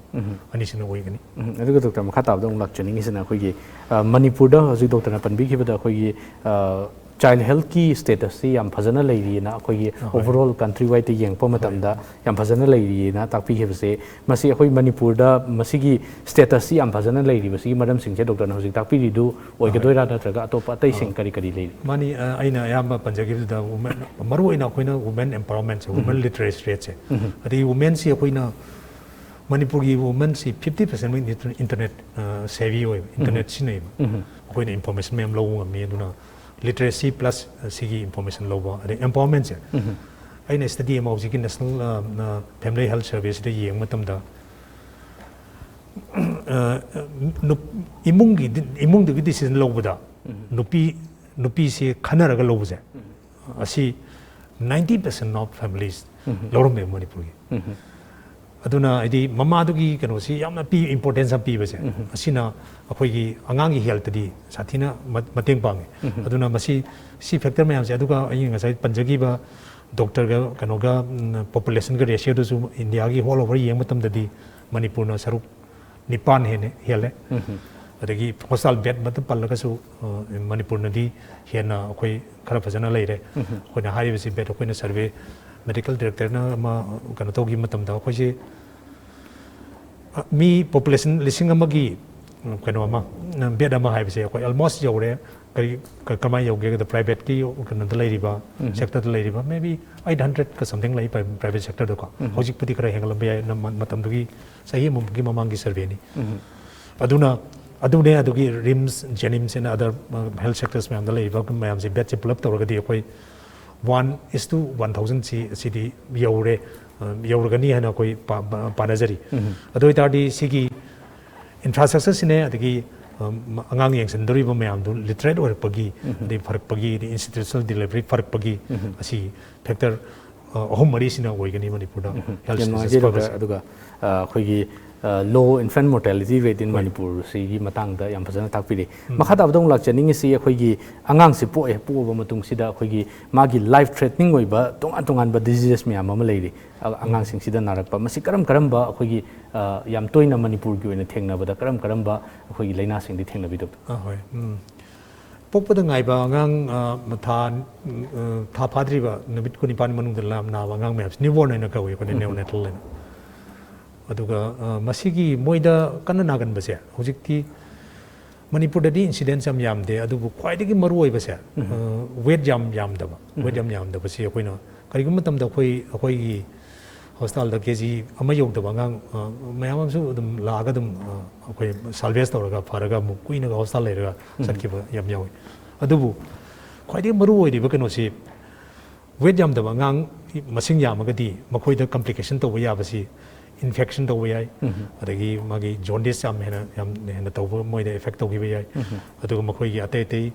ꯑꯅꯤꯁꯤꯅ ꯑꯣꯏꯒꯅꯤ꯫ ꯎꯝ, ꯑꯗꯨꯒ ꯗꯣꯛꯇꯔ, ꯃꯈꯥ ꯇꯥꯕꯗ ꯑꯃꯨꯛ ꯂꯥꯛꯆꯅꯤꯡꯉꯤꯁꯤꯅ ꯑꯩꯈꯣꯏꯒꯤ, ꯑ, ꯃꯅꯤꯄꯨꯔꯗ ꯍꯧꯖꯤꯛ ꯗꯣꯛꯇꯔꯅ ꯄꯟꯕꯤꯈꯤꯕꯗ ꯑꯩꯈꯣꯏꯒꯤ, ꯑ, ꯆꯥꯏꯜ ꯍꯦꯜꯊꯀꯤ ꯁ꯭ꯇꯦꯇꯁꯁꯤ ꯌꯥꯝ ꯐꯖꯅ ꯂꯩꯔꯤꯑꯅ ꯑꯩꯈꯣꯏꯒꯤ ꯑꯣꯚꯔꯑꯣꯜ ꯀꯟꯇ꯭ꯔꯤ ꯋꯥꯏꯗꯇ ꯌꯦꯡꯉꯛꯄ ꯃꯇꯝꯗ ꯌꯥꯝ ꯐꯖꯅ ꯂꯩꯔꯤꯑꯅ ꯇꯥꯛꯄꯤꯈꯤꯕꯁꯦ, ꯃꯁꯤ ꯑꯩꯈꯣꯏ ꯃꯅꯤꯄꯨꯔꯗ ꯃꯁꯤꯒꯤ ꯁ꯭ꯇꯦꯇꯁꯁꯤ ꯌꯥꯝ ꯐꯖꯅ ꯂꯩꯔꯤꯕꯁꯤꯒꯤ ꯃꯔꯝꯁꯤꯡꯁꯦ ꯗꯣꯛꯇꯔꯅ ꯍꯧꯖꯤꯛ ꯇꯥꯛꯄꯤꯔꯤꯗꯨ ꯑꯣꯏꯒꯗꯣꯏꯔꯥ, ꯅꯠꯇ꯭ꯔꯒ ꯑꯇꯣꯞꯄ ꯑꯇꯩꯁꯤꯡ ꯀꯔꯤ ꯀꯔꯤ ꯂꯩꯔꯤ? ꯃꯥꯅꯤ, ꯑ, ꯑꯩꯅ ꯑꯌꯥꯝꯕ ꯄꯟꯖꯈꯤꯕꯗꯨꯗ ꯋꯨꯃꯦꯟ, ꯃꯔꯨꯑꯣꯏꯅ ꯑꯩꯈꯣꯏꯅ ꯋꯨꯃꯦꯟ ꯑꯦꯝꯄꯥꯋꯔꯃꯦꯟꯁꯦ, ꯋꯨꯃꯦꯟ ꯂꯤꯇꯔꯦꯁꯤ ꯔꯦꯠꯁꯦ, ꯑꯗꯒꯤ ꯋꯨꯃꯦꯟꯁꯤ ꯑꯩꯈꯣꯏꯅ ꯃꯅꯤꯄꯨꯔꯒꯤ ꯋꯨꯃꯦꯟꯁꯤ ꯐꯤꯐꯇꯤ ꯄꯥꯔꯁꯦꯟꯃꯨꯛ ꯏꯟꯇꯔ-, ꯏꯟꯇꯔꯅꯦꯠ, ꯑ, ꯁꯦꯚꯤ ꯑꯣꯏꯕ, ꯏꯟꯇꯔꯅꯦꯠ ꯁꯤꯖꯤꯟꯅꯩꯕ꯫ ꯑꯩꯈꯣꯏꯅ ꯏꯟꯐꯣꯔꯃꯦꯁꯟ ꯃꯌꯥꯝ ꯂꯧꯕ ꯉꯝꯃꯤ꯫ ꯑꯗꯨꯅ ꯂꯤꯇꯔꯦꯁꯤ ꯄ꯭ꯂꯁ ꯁꯤꯒꯤ ꯏꯟꯐꯣꯔꯃꯦꯁꯟ ꯂꯧꯕ, ꯑꯗꯩ ꯑꯦꯝꯄꯥꯋꯔꯃꯦꯟꯁꯦ꯫ ꯑꯩꯅ ꯁ꯭ꯇꯗꯤ ꯑꯃ ꯍꯧꯖꯤꯛꯀꯤ ꯅꯦꯁꯅꯦꯜ, ꯑ, ꯑ, ꯐꯦꯃꯤꯂꯤ ꯍꯦꯜꯊ ꯁꯔꯚꯦꯁꯤꯗ ꯌꯦꯡꯕ ꯃꯇꯝꯗ, ꯑ, ꯅꯨꯞ-, ꯏꯃꯨꯡꯒꯤ ꯗꯤ-, ꯏꯃꯨꯡꯗꯨꯒꯤ ꯗꯤꯁꯤꯖꯟ ꯂꯧꯕꯗ ꯅꯨꯄꯤ, ꯅꯨꯄꯤꯁꯤ ꯈꯟꯅꯔꯒ ꯂꯧꯕꯁꯦ, ꯑꯁꯤ ninety percent of families ꯂꯧꯔꯝꯃꯦꯕ ꯃꯅꯤꯄꯨꯔꯒꯤ꯫ ꯑꯗꯨꯅ ꯍꯥꯏꯗꯤ ꯃꯃꯥꯗꯨꯒꯤ ꯀꯩꯅꯣꯁꯤ ꯌꯥꯝꯅ ꯄꯤ, ꯏꯝꯄꯣꯔꯇꯦꯟꯁ ꯌꯥꯝ ꯄꯤꯕꯁꯦ, ꯑꯁꯤꯅ ꯑꯩꯈꯣꯏꯒꯤ ꯑꯉꯥꯡꯒꯤ ꯍꯦꯜꯇꯗꯤ ꯁꯥꯊꯤꯅ ꯃ-, ꯃꯇꯦꯡ ꯄꯥꯡꯉꯤ꯫ ꯑꯗꯨꯅ ꯃꯁꯤ, ꯁꯤ ꯐꯦꯛꯇꯔ ꯃꯌꯥꯝꯁꯦ, ꯑꯗꯨꯒ ꯑꯩꯅ ꯉꯁꯥꯏ ꯄꯟꯖꯈꯤꯕ ꯗꯣꯛꯇꯔꯒ ꯀꯩꯅꯣꯒ, ꯎꯝ, ꯄꯣꯄꯨꯂꯦꯁꯟꯒ ꯔꯦꯁꯤꯌꯣꯗꯨꯁꯨ ꯏꯟꯗꯤꯌꯥꯒꯤ ꯑꯣꯜ ꯑꯣꯚꯔ ꯌꯦꯡꯕ ꯃꯇꯝꯗꯗꯤ ꯃꯅꯤꯄꯨꯔꯅ ꯁꯔꯨꯛ ꯅꯤꯄꯥꯟ ꯍꯦꯟꯅ ꯍꯦꯜꯂꯦ꯫ ꯑꯗꯒꯤ ꯍꯣꯁꯄꯤꯇꯥꯜ ꯕꯦꯗ ꯃꯛꯇ ꯄꯜꯂꯒꯁꯨ, ꯑ, ꯃꯅꯤꯄꯨꯔꯅꯗꯤ ꯍꯦꯟꯅ ꯑꯩꯈꯣꯏ ꯈꯔ ꯐꯖꯅ ꯂꯩꯔꯦ꯫ ꯑꯩꯈꯣꯏꯅ ꯍꯥꯏꯔꯤꯕꯁꯤ ꯕꯦꯗ, ꯑꯩꯈꯣꯏꯅ ꯁꯔꯚꯦ, ꯃꯦꯗꯤꯀꯦꯜ ꯗꯤꯔꯦꯛꯇꯔꯅ ꯑꯃ ꯀꯩꯅꯣ ꯇꯧꯈꯤꯕ ꯃꯇꯝꯗ ꯑꯩꯈꯣꯏꯁꯦ, ꯑ, ꯃꯤ ꯄꯣꯄꯨꯂꯦꯁꯟ ꯂꯤꯁꯤꯡ ꯑꯃꯒꯤ, ꯎꯝ, ꯀꯩꯅꯣ ꯑꯃ, ꯎꯝ, ꯕꯦꯗ ꯑꯃ ꯍꯥꯏꯕꯁꯦ ꯑꯩꯈꯣꯏ ꯑꯣꯜꯃꯣꯁ ꯌꯧꯔꯦ꯫ ꯀꯔꯤ ꯀ- ꯀꯃꯥꯏꯅ ꯌꯧꯒꯦ ꯍꯥꯏꯕꯗ, ꯄ꯭ꯔꯥꯏꯚꯦꯠꯀꯤ ꯀꯩꯅꯣꯗ ꯂꯩꯔꯤꯕ, ꯁꯦꯛꯇꯔꯗ ꯂꯩꯔꯤꯕ maybe eight hundred ꯀ something ꯂꯩ, ꯄ꯭ꯔꯥꯏꯚꯦꯠ ꯁꯦꯛꯇꯔꯗꯀꯣ꯫ ꯍꯧꯖꯤꯛꯄꯨꯗꯤ ꯈꯔ ꯍꯦꯟꯒꯠꯂꯝꯕ ꯌꯥꯏ, ꯅꯝ- ꯃꯇꯝꯗꯨꯒꯤ ꯆꯍꯤ ꯑꯃꯃꯨꯛꯀꯤ ꯃꯃꯥꯡꯒꯤ ꯁꯔꯚꯦꯅꯤ꯫ ꯑꯗꯨꯅ ꯑꯗꯨꯅꯦ, ꯑꯗꯨꯒꯤ RIMS, JNIMS and other health sectors ꯃꯌꯥꯝꯗ ꯂꯩꯔꯤꯕ ꯃꯌꯥꯝꯁꯦ, ꯕꯦꯠꯁꯦ ꯄꯨꯂꯞ ꯇꯧꯔꯒꯗꯤ ꯑꯩꯈꯣꯏ one is to one thousand ꯁꯤ, ꯁꯤꯗꯤ ꯌꯧꯔꯦ, ꯑ, ꯌꯧꯔꯒꯅꯤ ꯍꯥꯏꯅ ꯑꯩꯈꯣꯏ ꯄꯥ- ꯄꯥ- ꯄꯥꯅꯖꯔꯤ꯫ ꯑꯗꯨ ꯑꯣꯏꯇꯥꯔꯗꯤ ꯁꯤꯒꯤ ꯏꯟꯐ꯭ꯔꯥꯁ꯭ꯇ꯭ꯔꯛꯆꯔꯁꯤꯅꯦ, ꯑꯗꯒꯤ, ꯑ, ꯑꯉꯥꯡ ꯌꯦꯡꯁꯤꯟꯗꯧꯔꯤꯕ ꯃꯌꯥꯝꯗꯨ ꯂꯤꯇꯔꯦꯠ ꯑꯣꯏꯔꯛꯄꯒꯤ, ꯑꯗꯩ ꯐꯔꯛꯄꯒꯤ, ꯑꯗꯩ institutional delivery ꯐꯔꯛꯄꯒꯤ, ꯑꯁꯤ ꯐꯦꯛꯇꯔ, ꯑ, ꯑꯍꯨꯝ ꯃꯔꯤꯁꯤꯅ ꯑꯣꯏꯒꯅꯤ ꯃꯅꯤꯄꯨꯔꯗ health ꯌꯥꯝ services ꯅꯨꯡꯉꯥꯏꯖꯩ, ꯐꯕꯁꯦ꯫ ꯗꯣꯛꯇꯔ꯫ ꯑꯗꯨꯒ, ꯑ, ꯑꯩꯈꯣꯏꯒꯤ, ꯑ, low infant mortality rate in ꯍꯣꯏ꯫ ꯃꯅꯤꯄꯨꯔꯁꯤꯒꯤ ꯃꯇꯥꯡꯗ ꯌꯥꯝ ꯐꯖꯅ ꯇꯥꯛꯄꯤꯔꯦ꯫ ꯃꯈꯥ ꯇꯥꯕꯗ ꯑꯃꯨꯛ ꯂꯥꯛꯆꯅꯤꯡꯉꯤꯁꯤ, ꯑꯩꯈꯣꯏꯒꯤ ꯑꯉꯥꯡꯁꯤ ꯄꯣꯛꯑꯦ, ꯄꯣꯛꯑꯕ ꯃꯇꯨꯡꯁꯤꯗ ꯑꯩꯈꯣꯏꯒꯤ ꯃꯥꯒꯤ life threatening ꯑꯣꯏꯕ ꯇꯣꯉꯥꯟ ꯇꯣꯉꯥꯟꯕ diseases ꯃꯌꯥꯝ ꯑꯃ ꯂꯩꯔꯤ꯫ ꯑ-, ꯑꯉꯥꯡꯁꯤꯡꯁꯤꯗ ꯅꯥꯔꯛꯄ, ꯃꯁꯤ ꯀꯔꯝ ꯀꯔꯝꯕ ꯑꯩꯈꯣꯏꯒꯤ, ꯑ, ꯌꯥꯝ ꯇꯣꯏꯅ ꯃꯅꯤꯄꯨꯔꯒꯤ ꯑꯣꯏꯅ ꯊꯦꯡꯅꯕꯗ ꯀꯔꯝ ꯀꯔꯝꯕ ꯑꯩꯈꯣꯏꯒꯤ ꯂꯥꯏꯅꯥꯁꯤꯡꯗꯤ ꯊꯦꯡꯅꯕꯤ, ꯗꯣꯛꯇꯔ? ꯑ, ꯍꯣꯏ꯫ ꯎꯝ꯫ ꯄꯣꯛꯄꯗ ꯉꯥꯏꯕ ꯑꯉꯥꯡ, ꯑ, ꯊꯥ, ꯎꯝ, ꯑ, ꯊꯥ ꯐꯥꯗ꯭ꯔꯤꯕ ꯅꯨꯃꯤꯠ ꯀꯨꯟꯅꯤꯄꯥꯟ ꯃꯅꯨꯡꯗ ꯂꯥ-, ꯅꯥꯕ ꯑꯉꯥꯡ ꯃꯌꯥꯝꯁꯤ newborn ꯍꯥꯏꯅ ꯀꯧꯏ ꯑꯩꯈꯣꯏꯅ, neonatal ꯍꯥꯏꯅ꯫ ꯑꯗꯨꯒ, ꯑ, ꯃꯁꯤꯒꯤ ꯃꯣꯏꯗ ꯀꯟꯅ ꯅꯥꯒꯟꯕꯁꯦ ꯍꯧꯖꯤꯛꯇꯤ ꯃꯅꯤꯄꯨꯔꯗꯗꯤ incidence ꯌꯥꯝ ꯌꯥꯝꯗꯦ, ꯑꯗꯨꯕꯨ ꯈ꯭ꯋꯥꯏꯗꯒꯤ ꯃꯔꯨ ꯑꯣꯏꯕꯁꯦ, ꯑ, weight ꯌꯥꯝ ꯌꯥꯝꯗꯕ, weight ꯌꯥꯝ ꯌꯥꯝꯗꯕꯁꯤ ꯑꯩꯈꯣꯏꯅ ꯀꯔꯤꯒꯨꯝꯕ ꯃꯇꯝꯗ ꯑꯩꯈꯣꯏ, ꯑꯩꯈꯣꯏꯒꯤ ꯍꯣꯁꯄꯤꯇꯥꯜꯗ ꯀꯦ ꯖꯤ ꯑꯃ ꯌꯧꯗꯕ ꯑꯉꯥꯡ, ꯑ, ꯃꯌꯥꯝ ꯑꯃꯁꯨ ꯑꯗꯨꯝ ꯂꯥꯛꯑꯒ ꯑꯗꯨꯝ, ꯑ, ꯑꯩꯈꯣꯏ salvage ꯇꯧꯔꯒ ꯐꯔꯒ ꯑꯃꯨꯛ ꯀꯨꯏꯅꯒ ꯍꯣꯁꯄꯤꯇꯥꯜ ꯂꯩꯔꯒ ꯆꯠꯈꯤꯕ ꯌꯥꯝ ꯌꯥꯎꯏ꯫ ꯑꯗꯨꯕꯨ ꯈ꯭ꯋꯥꯏꯗꯒꯤ ꯃꯔꯨ ꯑꯣꯏꯔꯤꯕ ꯀꯩꯅꯣꯁꯤ, weight ꯌꯥꯝꯗꯕ ꯑꯉꯥꯡ ꯃꯁꯤꯡ ꯌꯥꯝꯃꯒꯗꯤ ꯃꯈꯣꯏꯗ complication ꯇꯧꯕ ꯌꯥꯕꯁꯤ, infection ꯇꯧꯕ ꯌꯥꯏ, ꯑꯗꯒꯤ ꯃꯥꯒꯤ jaundice ꯌꯥꯝ ꯍꯦꯟꯅ, ꯌꯥꯝ ꯍꯦꯟꯅ ꯇꯧꯕ, ꯃꯣꯏꯗ effect ꯇꯧꯈꯤꯕ ꯌꯥꯏ꯫ ꯑꯗꯨꯒ ꯃꯈꯣꯏꯒꯤ ꯑꯇꯩ ꯑꯇꯩ,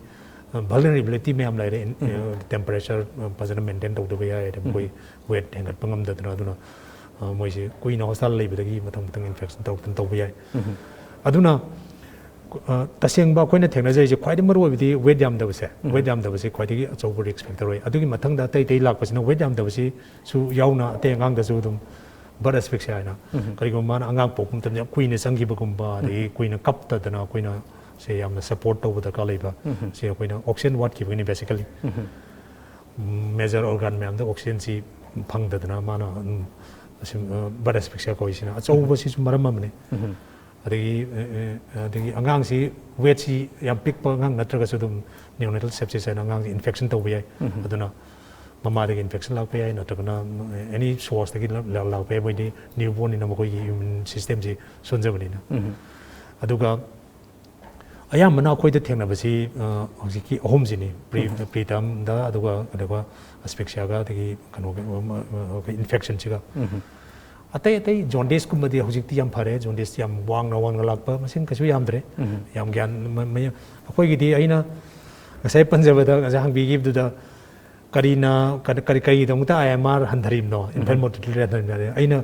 ꯑ, vulnerability ꯃꯌꯥꯝ ꯂꯩꯔꯦ꯫ ꯏꯟ-, ꯑ, temperature, ꯑ, ꯐꯖꯅ maintain ꯇꯧꯗꯕ ꯌꯥꯏ, ꯑꯗꯩ ꯃꯈꯣꯏ weight ꯍꯦꯟꯒꯠꯄ ꯉꯝꯗꯗꯅ꯫ ꯑꯗꯨꯅ, ꯑ, ꯃꯣꯏꯁꯦ ꯀꯨꯏꯅ ꯍꯣꯁꯄꯤꯇꯥꯜ ꯂꯩꯕꯗꯒꯤ ꯃꯊꯪ ꯃꯊꯪ infection ꯇꯧꯔꯛꯇꯅ ꯇꯧꯕ ꯌꯥꯏ꯫ ꯑꯗꯨꯅ, ꯑ, ꯇꯁꯦꯡꯕ ꯑꯩꯈꯣꯏꯅ ꯊꯦꯡꯅꯖꯔꯤꯁꯦ ꯈ꯭ꯋꯥꯏꯗꯒꯤ ꯃꯔꯨ ꯑꯣꯏꯕꯗꯤ weight ꯌꯥꯝꯗꯕꯁꯦ꯫ Weight ꯌꯥꯝꯗꯕꯁꯦ ꯈ꯭ꯋꯥꯏꯗꯒꯤ ꯑꯆꯧꯕ risk factor ꯑꯣꯏ꯫ ꯑꯗꯨꯒꯤ ꯃꯊꯪꯗ ꯑꯇꯩ ꯑꯇꯩ ꯂꯥꯛꯄꯁꯤꯅ, weight ꯌꯥꯝꯗꯕꯁꯤꯁꯨ ꯌꯥꯎꯅ ꯑꯇꯩ ꯑꯉꯥꯡꯗꯁꯨ ꯑꯗꯨꯝ birth asphyxia ꯍꯥꯏꯅ, ꯀꯔꯤꯒꯨꯝꯕ ꯃꯥꯅ ꯑꯉꯥꯡ ꯄꯣꯛꯄ ꯃꯇꯝꯗ ꯌꯥꯝ ꯀꯨꯏꯅ ꯆꯪꯈꯤꯕꯒꯨꯝꯕ, ꯑꯗꯒꯤ ꯀꯨꯏꯅ ꯀꯞꯇꯗꯅ ꯑꯩꯈꯣꯏꯅ ꯁꯦ ꯌꯥꯝꯅ support ꯇꯧꯕ ꯗꯔꯀꯥꯔ ꯂꯩꯕ꯫ ꯁꯦ ꯑꯩꯈꯣꯏꯅ oxygen ꯋꯥꯠꯈꯤꯕꯒꯤꯅꯤ basically꯫ Major organ ꯃꯌꯥꯝꯗ oxygenꯁꯤ ꯐꯪꯗꯗꯅ ꯃꯥꯅ ꯑꯗꯨꯝ ꯑꯁꯤ, ꯑ, birth asphyxia ꯀꯧꯏꯁꯤꯅ ꯑꯆꯧꯕꯁꯤꯁꯨ ꯃꯔꯝ ꯑꯃꯅꯤ꯫ ꯑꯗꯒꯤ ꯑꯗꯒꯤ ꯑꯉꯥꯡꯁꯤ ꯋꯦꯠꯁꯤ ꯌꯥꯝ ꯄꯤꯛꯄ ꯑꯉꯥꯡ ꯅꯠꯇ꯭ꯔꯒꯁꯨ ꯑꯗꯨꯝ neonatal sepsis ꯍꯥꯏꯅ ꯑꯉꯥꯡꯁꯤ ꯏꯟꯐꯦꯛꯁꯟ ꯇꯧꯕ ꯌꯥꯏ꯫ ꯑꯗꯨꯅ ꯃꯃꯥꯗꯒꯤ ꯏꯟꯐꯦꯛꯁꯟ ꯂꯥꯛꯄ ꯌꯥꯏ, ꯅꯠꯇ꯭ꯔꯒꯅ any sourceꯇꯒꯤ ꯂꯥꯛꯄ ꯌꯥꯏ꯫ ꯃꯣꯏꯗꯤ ꯅ꯭ꯌꯨꯕꯣꯔꯟꯅꯤꯅ ꯃꯈꯣꯏꯒꯤ ꯏꯃ꯭ꯌꯨꯟ ꯁꯤꯁꯇꯦꯝꯁꯤ ꯁꯣꯟꯖꯕꯅꯤꯅ꯫ ꯑꯗꯨꯒ ꯑꯌꯥꯝꯕꯅ ꯑꯩꯈꯣꯏꯗ ꯊꯦꯡꯅꯕꯁꯤ ꯍꯧꯖꯤꯛꯀꯤ ꯑꯍꯨꯝꯁꯤꯅꯤ: ꯄ꯭ꯔꯤ ꯄ꯭ꯔꯤꯇꯔꯝꯗ, ꯑꯗꯨꯒ ꯑꯗꯨꯒ ꯑꯁꯄꯦꯛꯁꯤꯌꯥꯒ, ꯑꯗꯒꯤ ꯀꯩꯅꯣꯒ ꯏꯟꯐꯦꯛꯁꯟꯁꯤꯒ꯫ ꯑꯇꯩ ꯑꯇꯩ ꯖꯣꯟꯗꯤꯁꯀꯨꯝꯕꯗꯤ ꯍꯧꯖꯤꯛꯇꯤ ꯌꯥꯝ ꯐꯔꯦ꯫ ꯖꯣꯟꯗꯤꯁ ꯌꯥꯝ ꯋꯥꯡꯅ ꯋꯥꯡꯅ ꯂꯥꯛꯄ ꯃꯁꯤꯡ ꯀꯩꯁꯨ ꯌꯥꯝꯗ꯭ꯔꯦ꯫ ꯌꯥꯝ ꯒ꯭ꯌꯥꯟ ꯑꯩꯈꯣꯏꯒꯤꯗꯤ ꯑꯩꯅ ꯉꯁꯥꯏ ꯄꯟꯖꯕꯗ, ꯉꯁꯥꯏ ꯍꯪꯕꯤꯈꯤꯕꯗꯨꯗ ꯀꯔꯤꯅ ꯀꯔꯤꯒꯤꯗꯃꯛꯇ IMR ꯍꯟꯊꯔꯤꯕꯅꯣ, ꯏꯟꯐꯦꯟ ꯃꯣꯔꯇꯦꯂꯤꯇꯤ ꯔꯦꯠ ꯍꯟꯊꯔꯤꯕꯅꯣ? ꯑꯩꯅ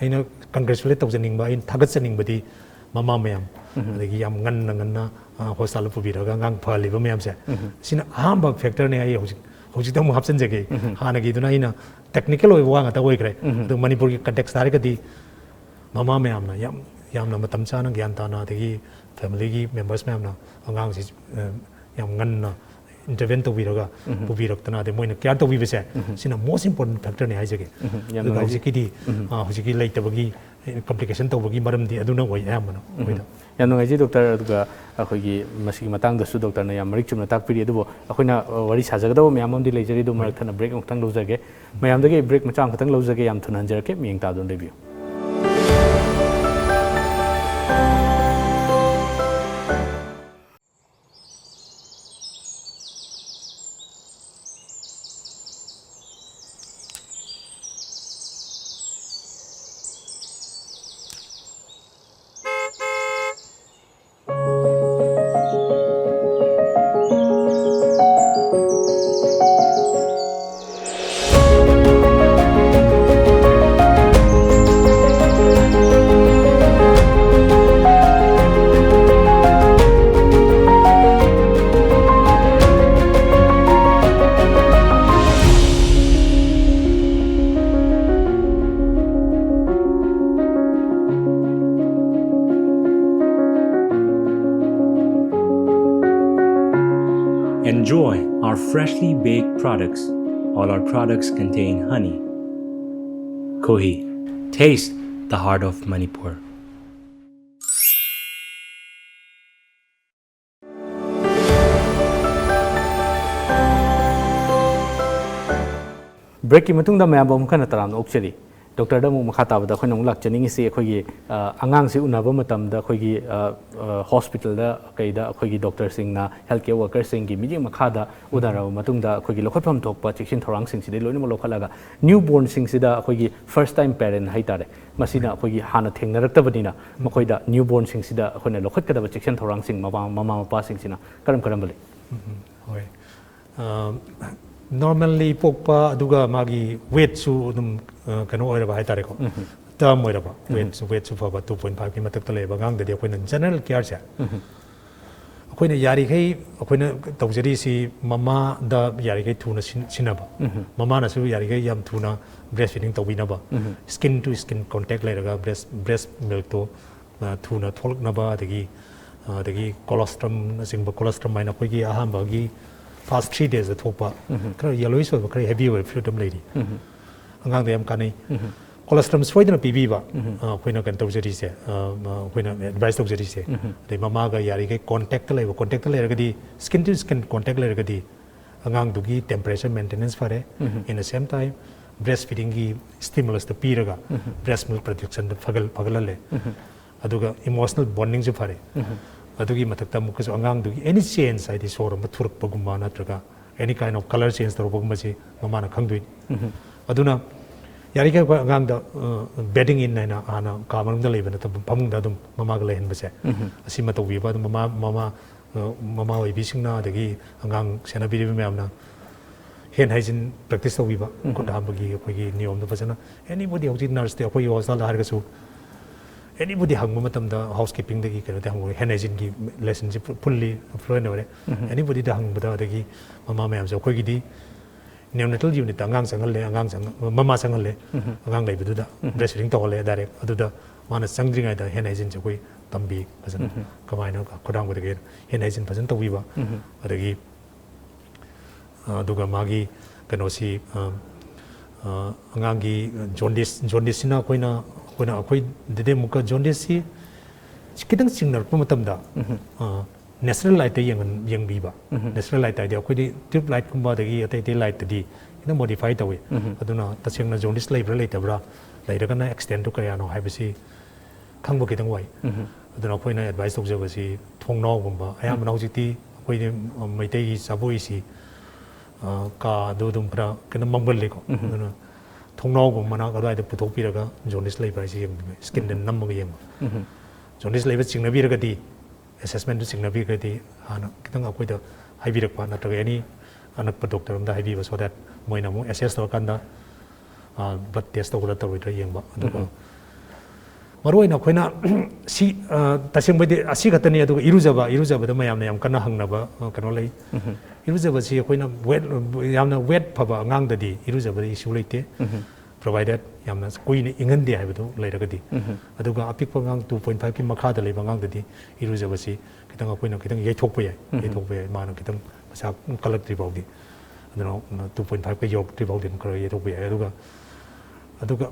ꯑꯩꯅ ꯀꯪꯒ꯭ꯔꯦꯆꯨꯂꯦꯠ ꯇꯧꯖꯅꯤꯡꯕ, ꯑꯩꯅ ꯊꯥꯒꯠꯆꯅꯤꯡꯕꯗꯤ ꯃꯃꯥ ꯃꯌꯥꯝ, ꯑꯗꯒꯤ ꯌꯥꯝ ꯉꯟꯅ ꯉꯟꯅ ꯍꯣꯁꯄꯤꯇꯥꯜꯗ ꯄꯨꯕꯤꯔꯒ ꯑꯉꯥꯡ ꯐꯍꯜꯂꯤꯕ ꯃꯌꯥꯝꯁꯦ꯫ ꯁꯤꯅ ꯑꯍꯥꯟꯕ ꯐꯦꯛꯇꯔꯅꯦ꯫ ꯑꯩ ꯍꯧꯖꯤꯛ ꯍꯧꯖꯤꯛꯇ ꯑꯃꯨꯛ ꯍꯥꯞꯆꯤꯟꯖꯒꯦ꯫ ꯍꯥꯟꯅꯒꯤꯗꯨꯅ ꯑꯩꯅ ꯇꯦꯛꯅꯤꯀꯦꯜ ꯑꯣꯏꯕ ꯋꯥ ꯉꯥꯛꯇ ꯑꯣꯏꯈ꯭ꯔꯦ꯫ ꯑꯗꯨ ꯃꯅꯤꯄꯨꯔꯒꯤ ꯀꯟꯇꯦꯛꯁꯇ ꯍꯥꯏꯔꯒꯗꯤ ꯃꯃꯥ ꯃꯌꯥꯝꯅ ꯌꯥꯝ ꯌꯥꯝꯅ ꯃꯇꯝ ꯆꯥꯅ, ꯒ꯭ꯌꯥꯟ ꯇꯥꯅ, ꯑꯗꯒꯤ ꯐꯦꯃꯤꯂꯤꯒꯤ ꯃꯦꯝꯕꯔꯁ ꯃꯌꯥꯝꯅ ꯑꯉꯥꯡꯁꯤ ꯌꯥꯝ ꯉꯟꯅ ꯏꯟꯇꯔꯚꯦꯟ ꯇꯧꯕꯤꯔꯒ ꯄꯨꯕꯤꯔꯛꯇꯅ, ꯑꯗꯩ ꯃꯣꯏꯅ ꯀꯦꯌꯔ ꯇꯧꯕꯤꯕꯁꯦ, ꯁꯤꯅ ꯃꯣꯁ ꯏꯝꯄꯣꯔꯇꯦꯟ ꯐꯦꯛꯇꯔꯅꯦ ꯍꯥꯏꯖꯒꯦ꯫ ꯑꯗꯨꯒ ꯍꯧꯖꯤꯛꯀꯤꯗꯤ ꯍꯧꯖꯤꯛꯀꯤ ꯂꯩꯇꯕꯒꯤ, ꯀꯝꯄ꯭ꯂꯤꯀꯦꯁꯟ ꯇꯧꯕꯒꯤ ꯃꯔꯝꯗꯤ ꯑꯗꯨꯅ ꯑꯣꯏ ꯑꯌꯥꯝꯕꯅ ꯑꯩꯈꯣꯏꯗ꯫ ꯌꯥꯝ ꯅꯨꯡꯉꯥꯏꯖꯩ ꯗꯣꯛꯇꯔ꯫ ꯑꯗꯨꯒ ꯑꯩꯈꯣꯏꯒꯤ ꯃꯁꯤꯒꯤ ꯃꯇꯥꯡꯗꯁꯨ ꯗꯣꯛꯇꯔꯅ ꯌꯥꯝ ꯃꯔꯤꯛ ꯆꯨꯝꯅ ꯇꯥꯛꯄꯤꯔꯤ꯫ ꯑꯗꯨꯕꯨ ꯑꯩꯈꯣꯏꯅ ꯋꯥꯔꯤ ꯁꯥꯖꯒꯗꯕ ꯃꯌꯥꯝ ꯑꯃꯗꯤ ꯂꯩꯖꯔꯤ꯫ ꯑꯗꯨ ꯃꯔꯛ ꯊꯠꯅ ꯕ꯭ꯔꯦꯛ ꯑꯃꯨꯛꯇꯪ ꯂꯧꯖꯒꯦ꯫ ꯃꯌꯥꯝꯗꯒꯤ ꯕ꯭ꯔꯦꯛ ꯃꯆꯥ ꯑꯃꯈꯛꯇꯪ ꯂꯧꯖꯒꯦ꯫ ꯌꯥꯝ ꯊꯨꯅ ꯍꯟꯖꯔꯛꯀꯦ꯫ ꯃꯤꯠꯌꯦꯡ ꯇꯥꯗꯨꯅ ꯂꯩꯕꯤꯌꯨ꯫ Enjoy our freshly baked products. All our products contain honey. Kohi, taste the heart of Manipur. ꯕ꯭ꯔꯦꯛꯀꯤ ꯃꯇꯨꯡꯗ ꯃꯌꯥꯝꯕꯨ ꯑꯃꯨꯛ ꯍꯟꯅ ꯇꯔꯥꯝꯅ ꯑꯣꯛꯆꯔꯤ꯫ ꯗꯣꯛꯇꯔꯗ ꯑꯃꯨꯛ ꯃꯈꯥ ꯇꯥꯕꯗ ꯑꯩꯈꯣꯏꯅ ꯑꯃꯨꯛ ꯂꯥꯛꯆꯅꯤꯡꯉꯤꯁꯤ, ꯑꯩꯈꯣꯏꯒꯤ ꯑ, ꯑꯉꯥꯡꯁꯤ ꯎꯅꯕ ꯃꯇꯝꯗ ꯑꯩꯈꯣꯏꯒꯤ ꯑ, ꯑ, ꯍꯣꯁꯄꯤꯇꯥꯜꯗ ꯀꯩꯗ ꯑꯩꯈꯣꯏꯒꯤ ꯗꯣꯛꯇꯔꯁꯤꯡꯅ, ꯍꯦꯜꯊ ꯀꯦꯌꯔ ꯋꯥꯔꯀꯔꯁꯤꯡꯒꯤ ꯃꯤꯠꯌꯦꯡ ꯃꯈꯥꯗ ꯎꯅꯔꯕ ꯃꯇꯨꯡꯗ ꯑꯩꯈꯣꯏꯒꯤ ꯂꯧꯈꯠꯐꯝ ꯊꯣꯛꯄ ꯆꯦꯛꯁꯤꯟ ꯊꯧꯔꯥꯡꯁꯤꯡꯁꯤꯗꯤ ꯂꯣꯏꯅꯃꯛ ꯂꯧꯈꯠꯂꯒ, ꯅ꯭ꯌꯨ ꯕꯣꯔꯟꯁꯤꯡꯁꯤꯗ ꯑꯩꯈꯣꯏꯒꯤ ꯐꯥꯔꯁ ꯇꯥꯏꯝ ꯄꯦꯔꯦꯟ ꯍꯥꯏꯇꯥꯔꯦ, ꯃꯁꯤꯅ ꯑꯩꯈꯣꯏꯒꯤ ꯍꯥꯟꯅ ꯊꯦꯡꯅꯔꯛꯇꯕꯅꯤꯅ, ꯃꯈꯣꯏꯗ, ꯅ꯭ꯌꯨ ꯕꯣꯔꯟꯁꯤꯡꯁꯤꯗ ꯑꯩꯈꯣꯏꯅ ꯂꯧꯈꯠꯀꯗꯕ ꯆꯦꯛꯁꯤꯟ ꯊꯧꯔꯥꯡꯁꯤꯡ ꯃꯃꯥ ꯃꯃꯥ ꯃꯄꯥꯁꯤꯡꯁꯤꯅ ꯀꯔꯝ ꯀꯔꯝꯕ ꯂꯩ? ꯍꯣꯏ꯫ ꯅꯣꯔꯃꯦꯜꯂꯤ ꯄꯣꯛꯄ ꯑꯗꯨꯒ ꯃꯥꯒꯤ ꯋꯦꯠꯁꯨ ꯑꯗꯨꯝ ꯑ, ꯀꯩꯅꯣ ꯑꯣꯏꯔꯕ ꯍꯥꯏꯇꯥꯔꯦꯀꯣ, ꯇꯔꯝ ꯑꯣꯏꯔꯕ, ꯋꯦꯠꯁꯨ ꯋꯦꯠꯁꯨ ꯐꯕ, ꯇꯨ ꯄꯣꯏꯟ ꯐꯥꯏꯚꯀꯤ ꯃꯊꯛꯇ ꯂꯩꯕ ꯑꯉꯥꯡꯗꯗꯤ ꯑꯩꯈꯣꯏꯅ ꯖꯦꯅꯔꯦꯜ ꯀꯤꯌꯔꯁꯦ ꯑꯩꯈꯣꯏꯅ ꯌꯥꯔꯤꯈꯩ, ꯑꯩꯈꯣꯏꯅ ꯇꯧꯖꯔꯤꯁꯤ ꯃꯃꯥꯗ ꯌꯥꯔꯤꯈꯩ ꯊꯨꯅ ꯁꯤꯟ- ꯁꯤꯟꯅꯕ, ꯃꯃꯥꯅꯁꯨ ꯌꯥꯔꯤꯈꯩ ꯌꯥꯝ ꯊꯨꯅ ꯕ꯭ꯔꯦꯁ ꯐꯤꯗꯤꯡ ꯇꯧꯕꯤꯅꯕ, ꯁ꯭ꯀꯤꯟ ꯇꯨ ꯁ꯭ꯀꯤꯟ ꯀꯣꯟꯇꯦꯛ ꯂꯩꯔꯒ ꯕ꯭ꯔꯦꯁ ꯕ꯭ꯔꯦꯁ ꯃꯤꯜꯛꯇꯣ ꯊꯨꯅ ꯊꯣꯛꯂꯛꯅꯕ, ꯑꯗꯒꯤ ꯑꯗꯒꯤ ꯀꯣꯂꯣꯁꯇ꯭ꯔꯝꯅꯆꯤꯡꯕ, ꯀꯣꯂꯣꯁꯇ꯭ꯔꯝ ꯍꯥꯏꯅ ꯑꯩꯈꯣꯏꯒꯤ ꯑꯍꯥꯟꯕꯒꯤ ꯐꯥꯔꯁ ꯊ꯭ꯔꯤ ꯗꯦꯖꯇ ꯊꯣꯛꯄ ꯈꯔ ꯌꯦꯂꯣꯏꯁ ꯑꯣꯏꯕ, ꯈꯔ ꯍꯦꯚꯤ ꯑꯣꯏꯕ ꯐ꯭ꯂꯨꯏꯗ ꯑꯃ ꯂꯩꯔꯤ, ꯑꯉꯥꯡꯗ ꯌꯥꯝ ꯀꯥꯟꯅꯩ꯫ ꯀꯣꯂꯣꯁꯇ꯭ꯔꯝ ꯁꯣꯏꯗꯅ ꯄꯤꯕꯤꯕ ꯑ, ꯑꯩꯈꯣꯏꯅ ꯀꯩꯅꯣ ꯇꯧꯖꯔꯤꯁꯦ, ꯑ, ꯑ, ꯑꯩꯈꯣꯏꯅ ꯑꯦꯗꯚꯥꯏꯁ ꯇꯧꯖꯔꯤꯁꯦ꯫ ꯑꯗꯩ ꯃꯃꯥꯒ ꯌꯥꯔꯤꯈꯩ ꯀꯣꯟꯇꯦꯛꯇ ꯂꯩꯕ, ꯀꯣꯟꯇꯦꯛꯇ ꯂꯩꯔꯒꯗꯤ, ꯁ꯭ꯀꯤꯟ ꯇꯨ ꯁ꯭ꯀꯤꯟ ꯀꯣꯟꯇꯦꯛ ꯂꯩꯔꯒꯗꯤ ꯑꯉꯥꯡꯗꯨꯒꯤ ꯇꯦꯝꯄꯔꯦꯆꯔ ꯃꯦꯟꯇꯦꯅꯦꯟꯁ ꯐꯔꯦ꯫ In the same time, breast ꯐꯤꯗꯤꯡꯒꯤ ꯁ꯭ꯇꯤꯃꯨꯂꯁꯇ ꯄꯤꯔꯒ ꯕ꯭ꯔꯦꯁ ꯃꯤꯜꯛ ꯄ꯭ꯔꯗꯛꯁꯟꯗ ꯐꯒꯜ ꯐꯒꯠꯍꯜꯂꯦ꯫ ꯑꯗꯨꯒ ꯏꯃꯣꯁꯅꯦꯜ ꯕꯣꯟꯗꯤꯡꯁꯨ ꯐꯔꯦ꯫ ꯑꯗꯨꯒꯤ ꯃꯊꯛꯇ ꯑꯃꯨꯛꯀꯁꯨ ꯑꯉꯥꯡꯗꯨꯒꯤ ꯑꯦꯅꯤ ꯆꯦꯟꯖ, ꯍꯥꯏꯗꯤ ꯁꯣꯔ ꯍꯣꯟꯕ ꯊꯨꯔꯛꯄꯒꯨꯝꯕ ꯅꯠꯇ꯭ꯔꯒ ꯑꯦꯅꯤ ꯀꯥꯏꯟ ꯑꯣꯐ ꯀꯂꯔ ꯆꯦꯟꯖ ꯇꯧꯔꯛꯄꯒꯨꯝꯕꯁꯤ ꯃꯃꯥꯅ ꯈꯪꯗꯣꯏꯅꯤ꯫ ꯑꯗꯨꯅ ꯌꯥꯔꯤꯈꯩ ꯑꯩꯈꯣꯏ ꯑꯉꯥꯡꯗ ꯕꯦꯗꯤꯡ ꯏꯟ ꯍꯥꯏꯅ ꯍꯥꯟꯅ ꯀꯥ ꯃꯅꯨꯡꯗ ꯂꯩꯕ ꯅꯠꯇꯕ ꯐꯃꯨꯡꯗ ꯑꯗꯨꯝ ꯃꯃꯥꯒ ꯂꯩꯍꯟꯕꯁꯦ, ꯑꯁꯤꯃ ꯇꯧꯕꯤꯕ꯫ ꯑꯗꯨꯝ ꯃꯃꯥ ꯃꯃꯥ ꯑ, ꯃꯃꯥ ꯑꯣꯏꯕꯤꯁꯤꯡꯅ ꯑꯗꯒꯤ ꯑꯉꯥꯡ ꯁꯦꯟꯅꯕꯤꯔꯤꯕ ꯃꯌꯥꯝꯅ ꯍꯦꯟ ꯍꯥꯏꯖꯤꯟ ꯄ꯭ꯔꯦꯛꯇꯤꯁ ꯇꯧꯕꯤꯕ, ꯈꯨꯠ ꯍꯥꯝꯕꯒꯤ ꯑꯩꯈꯣꯏꯒꯤ ꯅꯤꯌꯣꯝꯗꯣ ꯐꯖꯅ, ꯑꯦꯅꯤꯕꯣꯗꯤ ꯍꯧꯖꯤꯛ ꯅꯔꯁꯇꯤ ꯑꯩꯈꯣꯏꯒꯤ ꯍꯣꯁꯄꯤꯇꯥꯜꯗ ꯍꯥꯏꯔꯒꯁꯨ ꯑꯦꯅꯤꯕꯣꯗꯤ ꯍꯪꯕ ꯃꯇꯝꯗ ꯍꯥꯎꯁ ꯀꯤꯄꯤꯡꯗꯒꯤ ꯀꯩꯅꯣꯗꯤ ꯍꯪꯕ, ꯍꯦꯟ ꯍꯥꯏꯖꯤꯟꯒꯤ ꯂꯦꯁꯟꯁꯤ ꯐꯨꯜꯂꯤ ꯐ꯭ꯂꯨꯑꯦꯟ ꯑꯣꯏꯔꯦ꯫ ꯑꯦꯅꯤꯕꯣꯗꯤꯗ ꯍꯪꯕꯗ, ꯑꯗꯒꯤ ꯃꯃꯥ ꯃꯌꯥꯝꯁꯦ ꯑꯩꯈꯣꯏꯒꯤꯗꯤ ꯅꯤꯌꯣꯅꯦꯇꯜ ꯌꯨꯅꯤꯠꯇ ꯑꯉꯥꯡ ꯆꯪꯍꯜꯂꯦ, ꯑꯉꯥꯡ ꯆꯪ ꯃꯃꯥ ꯆꯪꯍꯜꯂꯦ, ꯑꯉꯥꯡ ꯂꯩꯕꯗꯨꯗ ꯕ꯭ꯔꯦꯁ ꯐꯤꯗꯤꯡ ꯇꯧꯍꯜꯂꯦ ꯗꯥꯏꯔꯦꯛ꯫ ꯑꯗꯨꯗ ꯃꯥꯅ ꯆꯪꯗ꯭ꯔꯤꯉꯩꯗ ꯍꯦꯟ ꯍꯥꯏꯖꯤꯟꯁꯦ ꯑꯩꯈꯣꯏ ꯇꯝꯕꯤ ꯐꯖꯅ, ꯀꯃꯥꯏꯅ ꯈꯨꯗꯥꯡꯕꯗꯒꯤ ꯍꯦꯟ ꯍꯥꯏꯖꯤꯟ ꯐꯖꯅ ꯇꯧꯕꯤꯕ꯫ ꯑꯗꯒꯤ ꯑ, ꯑꯗꯨꯒ ꯃꯥꯒꯤ ꯀꯩꯅꯣꯁꯤ, ꯑ, ꯑ, ꯑꯉꯥꯡꯒꯤ ꯖꯣꯟꯗꯤꯁ, ꯖꯣꯟꯗꯤꯁꯁꯤꯅ ꯑꯩꯈꯣꯏꯅ ꯑꯩꯈꯣꯏꯅ ꯑꯩꯈꯣꯏꯗꯗꯤ ꯑꯃꯨꯛꯀ ꯖꯣꯟꯗꯤꯁꯁꯤ ꯈꯤꯇꯪ ꯆꯤꯡꯅꯔꯛꯄ ꯃꯇꯝꯗ, ꯑ, ꯅꯦꯆꯔꯦꯜ ꯂꯥꯏꯠꯇ ꯌꯦꯡꯍꯟ- ꯌꯦꯡꯕꯤꯕ꯫ ꯅꯦꯆꯔꯦꯜ ꯂꯥꯏꯠ ꯍꯥꯏꯗꯤ ꯑꯩꯈꯣꯏꯗꯤ ꯇ꯭ꯌꯨꯕ ꯂꯥꯏꯠꯀꯨꯝꯕ ꯑꯗꯒꯤ ꯑꯇꯩ ꯑꯇꯩ ꯂꯥꯏꯠꯇꯗꯤ ꯈꯤꯇꯪ ꯃꯣꯗꯤꯐꯥꯏ ꯇꯧꯏ꯫ ꯑꯗꯨꯅ ꯇꯁꯦꯡꯅ ꯖꯣꯟꯗꯤꯁ ꯂꯩꯕ꯭ꯔꯥ ꯂꯩꯇꯕ꯭ꯔꯥ, ꯂꯩꯔꯒꯅ ꯑꯦꯛꯁꯇꯦꯟꯗꯨ ꯀꯌꯥꯅꯣ ꯍꯥꯏꯕꯁꯤ ꯈꯪꯕ ꯈꯤꯇꯪ ꯋꯥꯏ꯫ ꯑꯗꯨꯅ ꯑꯩꯈꯣꯏꯅ ꯑꯦꯗꯚꯥꯏꯁ ꯇꯧꯖꯕꯁꯤ ꯊꯣꯡꯅꯥꯎꯒꯨꯝꯕ, ꯑꯌꯥꯝꯕꯅ ꯍꯧꯖꯤꯛꯇꯤ ꯑꯩꯈꯣꯏꯗꯤ ꯃꯩꯇꯩꯒꯤ ꯆꯥꯕꯣꯏꯁꯤ, ꯑ, ꯀꯥꯗꯨ ꯑꯗꯨꯝ ꯈꯔ ꯀꯩꯅꯣ ꯃꯝꯒꯜꯂꯤꯀꯣ꯫ ꯑꯗꯨꯅ ꯊꯣꯡꯅꯥꯎꯒꯨꯝꯕ ꯃꯅꯥꯛ ꯑꯗꯨꯋꯥꯏꯗ ꯄꯨꯊꯣꯛꯄꯤꯔꯒ ꯖꯣꯟꯗꯤꯁ ꯂꯩꯕ꯭ꯔꯥ ꯍꯥꯏꯁꯤ ꯌꯦꯡꯕꯤꯕ, ꯏꯁꯀꯤꯟꯗ ꯅꯝꯃꯒ ꯌꯦꯡꯕ꯫ ꯖꯣꯟꯗꯤꯁ ꯂꯩꯕ ꯆꯤꯡꯅꯕꯤꯔꯒꯗꯤ, ꯑꯦꯁꯦꯁꯃꯦꯟꯗꯨ ꯆꯤꯡꯅꯕꯤꯔꯒꯗꯤ ꯍꯥꯟꯅ ꯈꯤꯇꯪ ꯑꯩꯈꯣꯏꯗ ꯍꯥꯏꯕꯤꯔꯛꯄ, ꯅꯠꯇ꯭ꯔꯒ ꯑꯦꯅꯤ ꯑꯅꯛꯄ ꯗꯣꯛꯇꯔ ꯑꯝꯗ ꯍꯥꯏꯕꯤꯕ, so that ꯃꯣꯏꯅ ꯑꯃꯨꯛ ꯑꯦꯁꯦꯁ ꯇꯧꯔꯀꯥꯟꯗ ꯕ꯭ꯂꯗ ꯇꯦꯁ ꯇꯧꯒꯗ꯭ꯔꯥ ꯇꯧꯔꯣꯏꯗ꯭ꯔꯥ ꯌꯦꯡꯕ꯫ ꯑꯗꯨꯒ ꯃꯔꯨꯑꯣꯏꯅ ꯑꯩꯈꯣꯏꯅ ꯁꯤ, ꯑ, ꯇꯁꯦꯡꯕꯩꯗꯤ ꯑꯁꯤ ꯈꯛꯇꯅꯤ꯫ ꯑꯗꯨꯒ ꯏꯔꯨꯖꯕ, ꯏꯔꯨꯖꯕꯗ ꯃꯌꯥꯝꯅ ꯌꯥꯝ ꯀꯟꯅ ꯍꯪꯅꯕ, ꯑ, ꯀꯩꯅꯣ ꯂꯩ꯫ ꯏꯔꯨꯖꯕꯁꯤ ꯑꯩꯈꯣꯏꯅ ꯋꯦꯠ, ꯌꯥꯝꯅ ꯋꯦꯠ ꯐꯕ ꯑꯉꯥꯡꯗꯗꯤ ꯏꯔꯨꯖꯕꯗ ꯏꯁꯨ ꯂꯩꯇꯦ, ꯄ꯭ꯔꯣꯚꯥꯏꯗꯦꯠ ꯌꯥꯝꯅ ꯀꯨꯏꯅ ꯏꯪꯍꯟꯗꯦ ꯍꯥꯏꯕꯗꯨ ꯂꯩꯔꯒꯗꯤ꯫ ꯑꯗꯨꯒ ꯑꯄꯤꯛꯄ ꯑꯉꯥꯡ, ꯇꯨ ꯄꯣꯏꯟ ꯐꯥꯏꯚꯀꯤ ꯃꯈꯥꯗ ꯂꯩꯕ ꯑꯉꯥꯡꯗꯗꯤ ꯏꯔꯨꯖꯕꯁꯤ ꯈꯤꯇꯪ ꯑꯩꯈꯣꯏꯅ ꯈꯤꯇꯪ ꯌꯩꯊꯣꯛꯄ ꯌꯥꯏ꯫ ꯌꯩꯊꯣꯛꯄ ꯌꯥꯏ, ꯃꯥꯅ ꯈꯤꯇꯪ ꯃꯁꯥ ꯀꯜꯂꯛꯇ꯭ꯔꯤ ꯐꯥꯎꯗꯤ꯫ ꯑꯗꯨꯅ ꯇꯨ ꯄꯣꯏꯟ ꯐꯥꯏꯚꯀ ꯌꯧꯔꯛꯇ꯭ꯔꯤ ꯐꯥꯎꯗꯤ ꯑꯗꯨꯝ ꯈꯔ ꯌꯩꯊꯣꯛꯄ ꯌꯥꯏ꯫ ꯑꯗꯨꯒ, ꯑꯗꯨꯒ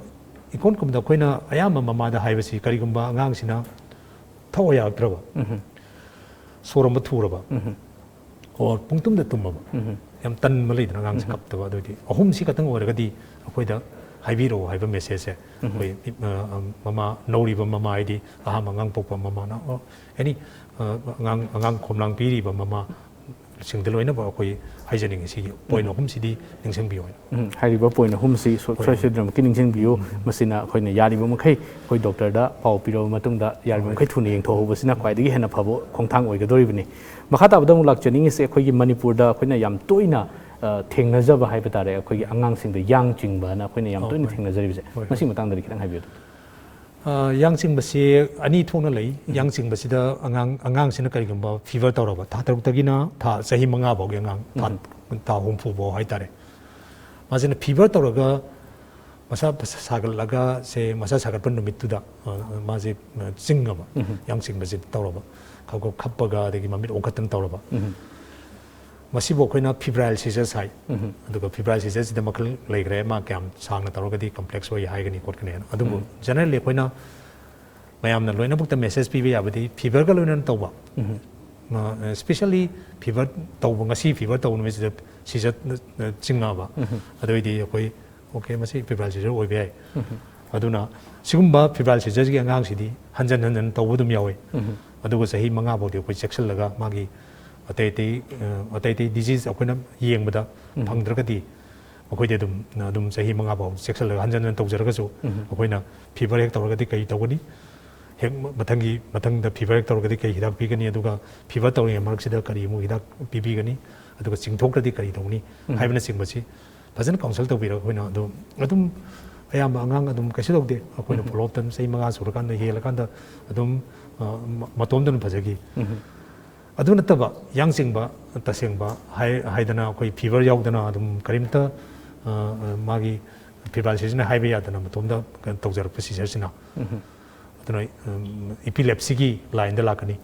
ꯏꯀꯣꯟ ꯀꯣꯟꯕꯗ ꯑꯩꯈꯣꯏꯅ ꯑꯌꯥꯝꯕ ꯃꯃꯥꯗ ꯍꯥꯏꯕꯁꯤ, ꯀꯔꯤꯒꯨꯝꯕ ꯑꯉꯥꯡꯁꯤꯅ ꯊꯋꯥꯏ ꯌꯥꯔꯛꯇ꯭ꯔꯕ, ꯁꯣꯔ ꯑꯃ ꯊꯨꯔꯕ, ꯑꯣꯔ ꯄꯨꯡꯇꯨꯝꯗ ꯇꯨꯝꯃꯕ, ꯌꯥꯝ ꯇꯟꯕ ꯂꯩꯗꯅ, ꯑꯉꯥꯡꯁꯦ ꯀꯞꯇꯕ, ꯑꯗꯨꯗꯤ ꯑꯍꯨꯝꯁꯤ ꯈꯛꯇꯪ ꯑꯣꯏꯔꯒꯗꯤ ꯑꯩꯈꯣꯏꯗ ꯍꯥꯏꯕꯤꯔꯛꯑꯣ ꯍꯥꯏꯕ ꯃꯦꯁꯦꯖꯁꯦ ꯑꯩꯈꯣꯏ, ꯑ, ꯑ, ꯃꯃꯥ, ꯅꯧꯔꯤꯕ ꯃꯃꯥ ꯍꯥꯏꯗꯤ ꯑꯍꯥꯟꯕ ꯑꯉꯥꯡ ꯄꯣꯛꯄ ꯃꯃꯥꯅ, ꯑꯦꯅꯤ ꯑꯉꯥꯡ, ꯑꯉꯥꯡ ꯈꯣꯝꯂꯥꯡ ꯄꯤꯔꯤꯕ ꯃꯃꯥꯁꯤꯡꯗ ꯂꯣꯏꯅꯃꯛ ꯑꯩꯈꯣꯏ ꯍꯥꯏꯖꯅꯤꯡꯉꯤ, ꯁꯤꯒꯤ ꯄꯣꯏꯟ ꯑꯍꯨꯝꯁꯤꯗꯤ ꯅꯤꯡꯁꯤꯡꯕꯤꯌꯨ ꯍꯥꯏꯅ꯫ ꯎꯝ, ꯍꯥꯏꯔꯤꯕ ꯄꯣꯏꯟ ꯑꯍꯨꯝꯁꯤ ꯁꯣ-, ꯍꯣꯏ꯫ ꯁꯣꯏ ꯁꯣꯏꯗꯅꯃꯛꯀꯤ ꯅꯤꯡꯁꯤꯡꯕꯤꯌꯨ꯫ ꯃꯁꯤꯅ ꯑꯩꯈꯣꯏꯅ ꯌꯥꯔꯤꯕ ꯃꯈꯩ ꯑꯩꯈꯣꯏ ꯗꯣꯛꯇꯔꯗ ꯄꯥꯎ ꯄꯤꯔꯕ ꯃꯇꯨꯡꯗ ꯌꯥꯔꯤꯕ ꯍꯣꯏ꯫ ꯃꯈꯩ ꯊꯨꯅ ꯌꯦꯡꯊꯣꯛꯍꯧꯕꯁꯤꯅ ꯈ꯭ꯋꯥꯏꯗꯒꯤ ꯍꯦꯟꯅ ꯐꯕ ꯈꯣꯡꯊꯥꯡ ꯑꯣꯏꯒꯗꯧꯔꯤꯕꯅꯤ꯫ ꯃꯈꯥ ꯇꯥꯕꯗ ꯑꯃꯨꯛ ꯂꯥꯛꯆꯅꯤꯡꯉꯤꯁꯦ, ꯑꯩꯈꯣꯏꯒꯤ ꯃꯅꯤꯄꯨꯔꯗ ꯑꯩꯈꯣꯏꯅ ꯌꯥꯝ ꯇꯣꯏꯅ, ꯑ, ꯊꯦꯡꯅꯖꯕ ꯍꯥꯏꯕ ꯇꯥꯔꯦ, ꯑꯩꯈꯣꯏꯒꯤ ꯑꯉꯥꯡꯁꯤꯡꯗ ꯌꯥꯡ ꯆꯤꯡꯕꯅ ꯑꯩꯈꯣꯏꯅ ꯌꯥꯝ ꯑꯣ, ꯇꯣꯏꯅ ꯍꯣꯏ꯫ ꯊꯦꯡꯅꯖꯔꯤꯕꯁꯦ, ꯍꯣꯏ, ꯍꯣꯏ꯫ ꯃꯁꯤꯒꯤ ꯃꯇꯥꯡꯗꯗꯤ ꯈꯤꯇꯪ ꯍꯥꯏꯕꯤꯌꯨ꯫ ꯑ, ꯌꯥꯡ ꯆꯤꯡꯕꯁꯤ ꯑꯅꯤ ꯊꯣꯛꯅ ꯂꯩ꯫ ꯌꯥꯡ ꯆꯤꯡꯕꯁꯤꯗ ꯑꯉꯥꯡ, ꯑꯉꯥꯡꯁꯤꯅ ꯀꯔꯤꯒꯨꯝꯕ ꯐꯤꯚꯔ ꯇꯧꯔꯕ, ꯊꯥ ꯇꯔꯨꯛꯇꯒꯤꯅ ꯊꯥ, ꯆꯍꯤ ꯃꯉꯥ ꯐꯥꯎꯒꯤ ꯑꯉꯥꯡ, ꯊꯥ, ꯊꯥ ꯍꯨꯝꯐꯨ ꯐꯥꯎ ꯍꯥꯏꯇꯥꯔꯦ, ꯃꯥꯁꯤꯅ ꯐꯤꯚꯔ ꯇꯧꯔꯒ ꯃꯁꯥ ꯁꯥꯒꯠꯂꯒ, ꯁꯦ, ꯃꯁꯥ ꯁꯥꯒꯠꯄ ꯅꯨꯃꯤꯠꯇꯨꯗ, ꯑ, ꯃꯥꯁꯦ, ꯑ, ꯆꯤꯡꯉꯕ, ꯌꯥꯡ ꯆꯤꯡꯕꯁꯦ ꯇꯧꯔꯕ, ꯈꯞ ꯈꯞ ꯈꯞꯄꯒ, ꯑꯗꯒꯤ ꯃꯃꯤꯠ ꯑꯣꯟꯈꯠꯇꯅ ꯇꯧꯔꯕ, ꯃꯁꯤꯕꯨ ꯑꯩꯈꯣꯏꯅ febrile seizures ꯍꯥꯏ꯫ ꯑꯗꯨꯒ febrile seizuresꯁꯤꯗ ꯃꯈꯜ ꯂꯩꯈ꯭ꯔꯦ, ꯃꯥ ꯀꯌꯥꯝ ꯁꯥꯡꯅ ꯇꯧꯔꯒꯗꯤ ꯀꯝꯄ꯭ꯂꯦꯛꯁ ꯑꯣꯏ ꯍꯥꯏꯒꯅꯤ ꯈꯣꯠꯀꯅꯤ ꯍꯥꯏꯅ꯫ ꯑꯗꯨꯕꯨ generally ꯑꯩꯈꯣꯏꯅ ꯃꯌꯥꯝꯅ ꯂꯣꯏꯅꯃꯛꯇ ꯃꯦꯁꯦꯖ ꯄꯤꯕ ꯌꯥꯕꯗꯤ, ꯐꯤꯚꯔꯒ ꯂꯣꯏꯅꯅ ꯇꯧꯕ, ꯏꯁꯄꯤꯁꯦꯜꯂꯤ ꯐꯤꯚꯔ ꯇꯧꯕ, ꯉꯁꯤ ꯐꯤꯚꯔ ꯇꯧꯕ ꯅꯨꯃꯤꯠꯁꯤꯗ ꯁꯤꯖꯔ ꯆꯤꯡꯉꯛꯑꯕ, ꯑꯗꯨꯑꯣꯏꯗꯤ ꯑꯩꯈꯣꯏ, "ꯑꯣꯀꯦ, ꯃꯁꯤ ꯐꯤꯕ꯭ꯔꯥꯏꯜ ꯁꯤꯖꯔ ꯑꯣꯏꯕ ꯌꯥꯏ"꯫ ꯑꯗꯨꯅ ꯁꯤꯒꯨꯝꯕ ꯐꯤꯕ꯭ꯔꯥꯏꯜ ꯁꯤꯖꯔꯒꯤ ꯑꯉꯥꯡꯁꯤꯗꯤ ꯍꯟꯖꯟ ꯍꯟꯖꯟ ꯇꯧꯕ ꯑꯗꯨꯝ ꯌꯥꯎꯋꯤ꯫ ꯑꯗꯨꯒ ꯆꯍꯤ ꯃꯉꯥ ꯐꯥꯎꯗꯤ ꯑꯩꯈꯣꯏ ꯆꯦꯛꯁꯤꯜꯂꯒ ꯃꯥꯒꯤ ꯑꯇꯩ ꯑꯇꯩ, ꯑ, ꯑꯇꯩ ꯑꯇꯩ ꯗꯤꯖꯤꯖ ꯑꯩꯈꯣꯏꯅ ꯌꯦꯡꯕꯗ ꯐꯪꯗ꯭ꯔꯒꯗꯤ, ꯑꯩꯈꯣꯏꯗꯤ ꯑꯗꯨꯝ, ꯑꯗꯨꯝ ꯆꯍꯤ ꯃꯉꯥ ꯐꯥꯎ ꯆꯦꯛꯁꯤꯜꯂꯒ ꯍꯟꯖꯟ ꯍꯟꯖꯟ ꯇꯧꯖꯔꯒꯁꯨ, ꯑꯩꯈꯣꯏꯅ ꯐꯤꯕꯔ ꯍꯦꯛ ꯇꯧꯔꯒꯗꯤ ꯀꯔꯤ ꯇꯧꯒꯅꯤ, ꯍꯦꯛ ꯃ-, ꯃꯊꯪꯒꯤ, ꯃꯊꯪꯗ ꯐꯤꯕꯔ ꯍꯦꯛ ꯇꯧꯔꯒꯗꯤ ꯀꯔꯤ ꯍꯤꯗꯥꯛ ꯄꯤꯒꯅꯤ, ꯑꯗꯨꯒ ꯐꯤꯕꯔ ꯇꯧꯔꯤꯉꯩ ꯃꯔꯛꯁꯤꯗ ꯀꯔꯤ ꯑꯃꯨꯛ ꯍꯤꯗꯥꯛ ꯄꯤꯕꯤꯒꯅꯤ, ꯑꯗꯨꯒ ꯆꯤꯡꯊꯣꯛꯇ꯭ꯔꯗꯤ ꯀꯔꯤ ꯇꯧꯅꯤ ꯍꯥꯏꯕꯅꯆꯤꯡꯕꯁꯤ ꯐꯖꯅ ꯀꯥꯎꯟꯁꯜ ꯇꯧꯕꯤꯔꯒ ꯑꯩꯈꯣꯏꯅ ꯑꯗꯨꯝ, ꯑꯗꯨꯝ ꯑꯌꯥꯝꯕ ꯑꯉꯥꯡ ꯑꯗꯨꯝ ꯀꯩꯁꯨ ꯇꯧꯗꯦ꯫ ꯑꯩꯈꯣꯏꯅ ꯐꯣꯂꯣ ꯑꯞꯇ ꯆꯍꯤ ꯃꯉꯥ ꯁꯨꯔꯀꯥꯟꯗ, ꯍꯦꯜꯂꯀꯥꯟꯗ ꯑꯗꯨꯝ, ꯑ, ꯃ-, ꯃꯇꯣꯝꯇ ꯑꯗꯨꯝ ꯐꯖꯈꯤ꯫ ꯑꯗꯨ ꯅꯠꯇꯕ ꯌꯥꯡ ꯆꯤꯡꯕ ꯇꯁꯦꯡꯕ ꯍꯥꯏ-, ꯍꯥꯏꯗꯅ ꯑꯩꯈꯣꯏ ꯐꯤꯕꯔ ꯌꯥꯎꯗꯅ ꯑꯗꯨꯝ ꯀꯔꯤꯝꯇ, ꯑ, ꯑ, ꯃꯥꯒꯤ ꯐꯤꯕ꯭ꯔꯥꯏꯜ ꯁꯤꯖꯔꯅ ꯍꯥꯏꯕ ꯌꯥꯗꯅ ꯃꯇꯣꯝꯇ ꯀꯩꯅꯣ ꯇꯧꯖꯔꯛꯄ ꯁꯤꯖꯔꯁꯤꯅ꯫ ꯑꯗꯨꯅ, ꯎꯝ, ꯏꯄꯤꯂꯦꯞꯁꯤꯒꯤ ꯂꯥꯏꯟꯗ ꯂꯥꯛꯀꯅꯤ꯫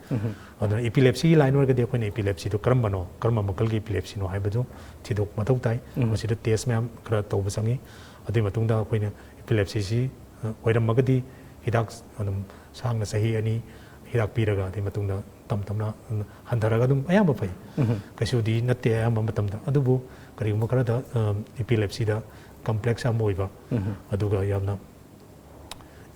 ꯑꯗꯨꯅ ꯏꯄꯤꯂꯦꯞꯁꯤꯒꯤ ꯂꯥꯏꯟ ꯑꯣꯏꯔꯒꯗꯤ ꯑꯩꯈꯣꯏꯅ ꯏꯄꯤꯂꯦꯞꯁꯤꯗꯣ ꯀꯔꯝꯕꯅꯣ, ꯀꯔꯝꯕ ꯃꯈꯜꯒꯤ ꯏꯄꯤꯂꯦꯞꯁꯤꯅꯣ ꯍꯥꯏꯕꯗꯨ ꯊꯤꯗꯣꯛ ꯃꯊꯧ ꯇꯥꯏ꯫ ꯃꯁꯤꯗ ꯇꯦꯁ ꯃꯌꯥꯝ ꯈꯔ ꯇꯧꯕ ꯆꯪꯉꯤ꯫ ꯑꯗꯨꯒꯤ ꯃꯇꯨꯡꯗ ꯑꯩꯈꯣꯏꯅ ꯏꯄꯤꯂꯦꯞꯁꯤꯁꯤ, ꯑ, ꯑꯣꯏꯔꯝꯃꯒꯗꯤ ꯍꯤꯗꯥꯛ ꯑꯗꯨꯝ ꯁꯥꯡꯅ ꯆꯍꯤ ꯑꯅꯤ ꯍꯤꯗꯥꯛ ꯄꯤꯔꯒ, ꯑꯗꯨꯒꯤ ꯃꯇꯨꯡꯗ ꯇꯞ ꯇꯞꯅ ꯍꯟꯊꯔꯒ ꯑꯗꯨꯝ ꯑꯌꯥꯝꯕ ꯐꯩ꯫ ꯀꯩꯁꯨꯗꯤ ꯅꯠꯇꯦ ꯑꯌꯥꯝꯕ ꯃꯇꯝꯗ꯫ ꯑꯗꯨꯕꯨ ꯀꯔꯤꯒꯨꯝꯕ ꯈꯔꯗ, ꯑ, ꯏꯄꯤꯂꯦꯞꯁꯤꯗ ꯀꯝꯄ꯭ꯂꯦꯛꯁ ꯌꯥꯝ ꯑꯣꯏꯕ, ꯑꯗꯨꯒ ꯌꯥꯝꯅ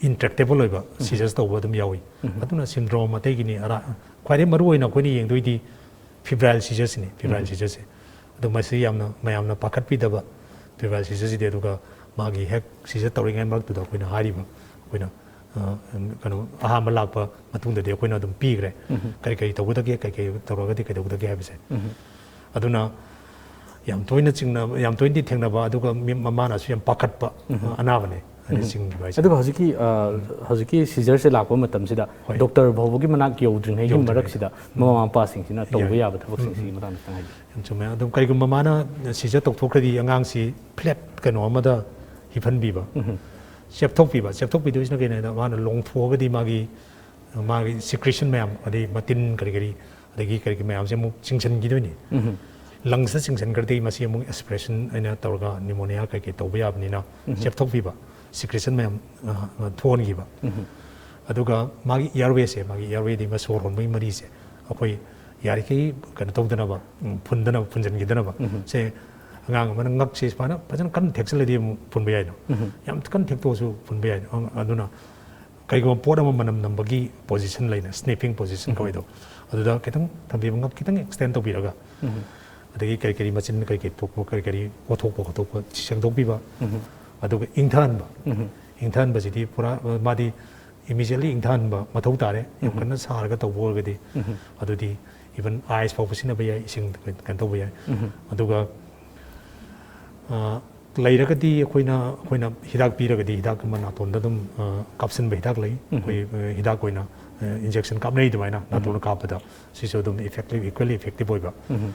ꯏꯟꯇ꯭ꯔꯦꯛꯇꯦꯕꯜ ꯑꯣꯏꯕ ꯁꯤꯖꯔꯁ ꯇꯧꯕ ꯑꯗꯨꯝ ꯌꯥꯎꯏ꯫ ꯑꯗꯨꯅ ꯁꯤꯟꯗ꯭ꯔꯣꯝ ꯑꯇꯩꯒꯤꯅꯤ꯫ ꯑꯔꯥ-, ꯈ꯭ꯋꯥꯏꯗꯒꯤ ꯃꯔꯨ ꯑꯣꯏꯅ ꯑꯩꯈꯣꯏꯅ ꯌꯦꯡꯗꯣꯏꯗꯤ ꯐꯤꯕ꯭ꯔꯥꯏꯜ ꯁꯤꯖꯔꯁꯤꯅꯤ, ꯐꯤꯕ꯭ꯔꯥꯏꯜ ꯁꯤꯖꯔꯁꯦ꯫ ꯑꯗꯣ ꯃꯁꯤ ꯌꯥꯝꯅ ꯃꯌꯥꯝꯅ ꯄꯥꯈꯠꯄꯤꯗꯕ ꯐꯤꯕ꯭ꯔꯥꯏꯜ ꯁꯤꯖꯔꯁꯤꯗꯤ꯫ ꯑꯗꯨꯒ ꯃꯥꯒꯤ ꯍꯦꯛ ꯁꯤꯖꯔ ꯇꯧꯔꯤꯉꯩ ꯃꯔꯛꯇꯨꯗ ꯑꯩꯈꯣꯏꯅ ꯍꯥꯏꯔꯤꯕ, ꯑꯩꯈꯣꯏꯅ, ꯑ, ꯀꯩꯅꯣ, ꯑꯍꯥꯟꯕ ꯂꯥꯛꯄ ꯃꯇꯨꯡꯗꯗꯤ ꯑꯩꯈꯣꯏꯅ ꯑꯗꯨꯝ ꯄꯤꯈ꯭ꯔꯦ꯫ ꯀꯔꯤ ꯀꯔꯤ ꯇꯧꯒꯗꯒꯦ, ꯀꯔꯤ ꯀꯔꯤ ꯇꯧꯔꯒꯗꯤ ꯀꯩꯗꯧꯒꯗꯒꯦ ꯍꯥꯏꯕꯁꯦ꯫ ꯑꯗꯨꯅ ꯌꯥꯝ ꯇꯣꯏꯅ ꯆꯤꯡꯅꯕ, ꯌꯥꯝ ꯇꯣꯏꯅꯗꯤ ꯊꯦꯡꯅꯕ, ꯑꯗꯨꯒ ꯃꯤ-, ꯃꯃꯥꯅꯁꯨ ꯌꯥꯝ ꯄꯥꯈꯠꯄ, ꯑ, ꯑꯅꯥꯕꯅꯦ꯫ ꯍꯥꯏꯗꯤ ꯆꯤꯡꯈꯤꯕ ꯍꯥꯏꯁꯦ꯫ ꯑꯗꯨꯒ ꯍꯧꯖꯤꯛꯀꯤ, ꯑ, ꯍꯧꯖꯤꯛꯀꯤ ꯁꯤꯖꯔꯁꯦ ꯂꯥꯛꯄ ꯃꯇꯝꯁꯤꯗ ꯍꯣꯏ꯫ ꯗꯣꯛꯇꯔ ꯐꯥꯎꯕꯒꯤ ꯃꯅꯥꯛ ꯌꯧꯗ꯭ꯔꯤꯉꯩꯒꯤ ꯌꯧꯗ꯭ꯔꯤꯉꯩ꯫ ꯃꯔꯛꯁꯤꯗ ꯃꯃꯥ ꯃꯄꯥꯁꯤꯡꯁꯤꯅ ꯇꯧꯕ ꯌꯥꯏ꯫ ꯌꯥꯕ ꯊꯕꯛꯁꯤꯡꯁꯤꯒꯤ ꯃꯇꯥꯡꯗ ꯈꯤꯇꯪ ꯍꯥꯏꯕꯤꯌꯨ꯫ ꯌꯥꯝ ꯆꯨꯝꯃꯦ꯫ ꯑꯗꯨꯝ ꯀꯔꯤꯒꯨꯝꯕ ꯃꯥꯅ ꯁꯤꯖꯔ ꯇꯧꯊꯣꯛꯈ꯭ꯔꯗꯤ ꯑꯉꯥꯡꯁꯤ ꯐ꯭ꯂꯦꯠ ꯀꯩꯅꯣ ꯑꯃꯗ ꯍꯤꯞꯍꯟꯕꯤꯕ꯫ ꯆꯦꯞꯊꯣꯛꯄꯤꯕ꯫ ꯆꯦꯞꯊꯣꯛꯄꯤꯗꯣꯏꯁꯤꯅ ꯀꯩꯅꯣ ꯍꯥꯏꯗ, ꯃꯥꯅ ꯂꯣꯡꯊꯣꯛꯑꯒꯗꯤ ꯃꯥꯒꯤ, ꯃꯥꯒꯤ ꯁꯤꯀ꯭ꯔꯤꯁꯟ ꯃꯌꯥꯝ, ꯑꯗꯩ ꯃꯇꯤꯟ ꯀꯔꯤ ꯀꯔꯤ, ꯑꯗꯒꯤ ꯀꯔꯤ ꯀꯔꯤ ꯃꯌꯥꯝꯁꯦ ꯑꯃꯨꯛ ꯆꯤꯡꯁꯤꯟꯈꯤꯗꯣꯏꯅꯤ꯫ ꯂꯪꯁꯇ ꯆꯤꯡꯁꯤꯟꯈ꯭ꯔꯗꯤ ꯃꯁꯤ ꯑꯃꯨꯛ ꯑꯦꯁꯄꯤꯔꯦꯁꯟ ꯑꯩꯅ ꯇꯧꯔꯒ ꯅꯤꯃꯣꯅꯤꯌꯥ ꯀꯩ ꯀꯩ ꯇꯧꯕ ꯌꯥꯕꯅꯤꯅ ꯆꯦꯞꯊꯣꯛꯄꯤꯕ, ꯁꯤꯀ꯭ꯔꯦꯁꯟ ꯃꯌꯥꯝ, ꯑ, ꯑ, ꯊꯣꯛꯍꯟꯈꯤꯕ꯫ ꯑꯗꯨꯒ ꯃꯥꯒꯤ ꯏꯌꯥꯔꯋꯦꯁꯦ, ꯃꯥꯒꯤ ꯏꯌꯥꯔꯋꯦꯗꯤ ꯃꯥ ꯁꯣꯔ ꯍꯣꯟꯕꯒꯤ ꯃꯔꯤꯁꯦ ꯑꯩꯈꯣꯏ ꯌꯥꯔꯤꯈꯩ ꯀꯩꯅꯣ ꯇꯧꯗꯅꯕ, ꯎꯝ, ꯐꯨꯟꯗꯅꯕ, ꯐꯨꯟꯖꯟꯈꯤꯗꯅꯕ꯫ ꯎꯝ꯫ ꯁꯦ ꯑꯉꯥꯡ ꯑꯃꯅ ꯉꯛꯁꯦ ꯁꯨꯃꯥꯏꯅ ꯐꯖꯅ ꯀꯟꯅ ꯊꯦꯛꯆꯜꯂꯗꯤ ꯑꯃꯨꯛ ꯐꯨꯟꯕ ꯌꯥꯏꯗꯣ꯫ ꯎꯝ꯫ ꯌꯥꯝ ꯀꯟꯅ ꯊꯦꯛꯇꯣꯛꯑꯁꯨ ꯐꯨꯟꯕ ꯌꯥꯏꯗꯣ꯫ ꯑꯪ-, ꯑꯗꯨꯅ ꯀꯩꯒꯨꯝꯕ ꯄꯣꯠ ꯑꯃ ꯃꯅꯝ ꯅꯝꯕꯒꯤ position ꯂꯩꯅ, sniffing position ꯎꯝ꯫ ꯀꯧꯏꯗꯣ, ꯑꯗꯨꯗ ꯈꯤꯇꯪ ꯊꯝꯕꯤꯕ, ꯉꯛ ꯈꯤꯇꯪ extend ꯇꯧꯕꯤꯔꯒ, ꯎꯝ꯫ ꯑꯗꯒꯤ ꯀꯔꯤ ꯀꯔꯤ ꯃꯆꯤꯟ ꯀꯔꯤ ꯀꯔꯤ ꯊꯣꯛꯄ, ꯀꯔꯤ ꯀꯔꯤ ꯑꯣꯠꯊꯣꯛꯄ ꯈꯣꯠꯇꯣꯛꯄ ꯁꯦꯡꯗꯣꯛꯄꯤꯕ, ꯎꯝ꯫ ꯑꯗꯨꯒ ꯏꯪꯊꯍꯟꯕ꯫ ꯎꯝ꯫ ꯏꯪꯊꯍꯟꯕꯁꯤꯗꯤ ꯄꯨꯔꯥ, ꯑ, ꯃꯥꯗꯤ immediately ꯏꯪꯊꯍꯟꯕ ꯃꯊꯧ ꯇꯥꯔꯦ꯫ ꯌꯥꯝ ꯎꯝ꯫ ꯀꯟꯅ ꯁꯥꯔꯒ ꯇꯧꯕ ꯑꯣꯏꯔꯒꯗꯤ, ꯎꯝ꯫ ꯑꯗꯨꯗꯤ even ice ꯐꯥꯎꯕ ꯁꯤꯖꯤꯟꯅꯕ ꯌꯥꯏ, ꯏꯁꯤꯡ ꯀꯩꯅꯣ ꯇꯧꯕ ꯌꯥꯏ꯫ ꯎꯝ꯫ ꯑꯗꯨꯒ, ꯑ, ꯂꯩꯔꯒꯗꯤ ꯑꯩꯈꯣꯏꯅ, ꯑꯩꯈꯣꯏꯅ ꯍꯤꯗꯥꯛ ꯄꯤꯔꯒꯗꯤ ꯍꯤꯗꯥꯛ ꯑꯃ ꯅꯥꯇꯣꯟꯗ ꯑꯗꯨꯝ, ꯑ, ꯀꯥꯞꯁꯤꯟꯕ ꯍꯤꯗꯥꯛ ꯂꯩ꯫ ꯎꯝ꯫ ꯑꯩꯈꯣꯏ, ꯑ, ꯍꯤꯗꯥꯛ ꯑꯣꯏꯅ, ꯑ, injection ꯀꯥꯞꯅꯩ ꯑꯗꯨꯃꯥꯏꯅ ꯎꯝ꯫ ꯅꯥꯇꯣꯟꯗ ꯀꯥꯞꯄꯗ, ꯁꯤꯁꯨ ꯑꯗꯨꯝ effective, equally effective ꯑꯣꯏꯕ꯫ ꯎꯝ꯫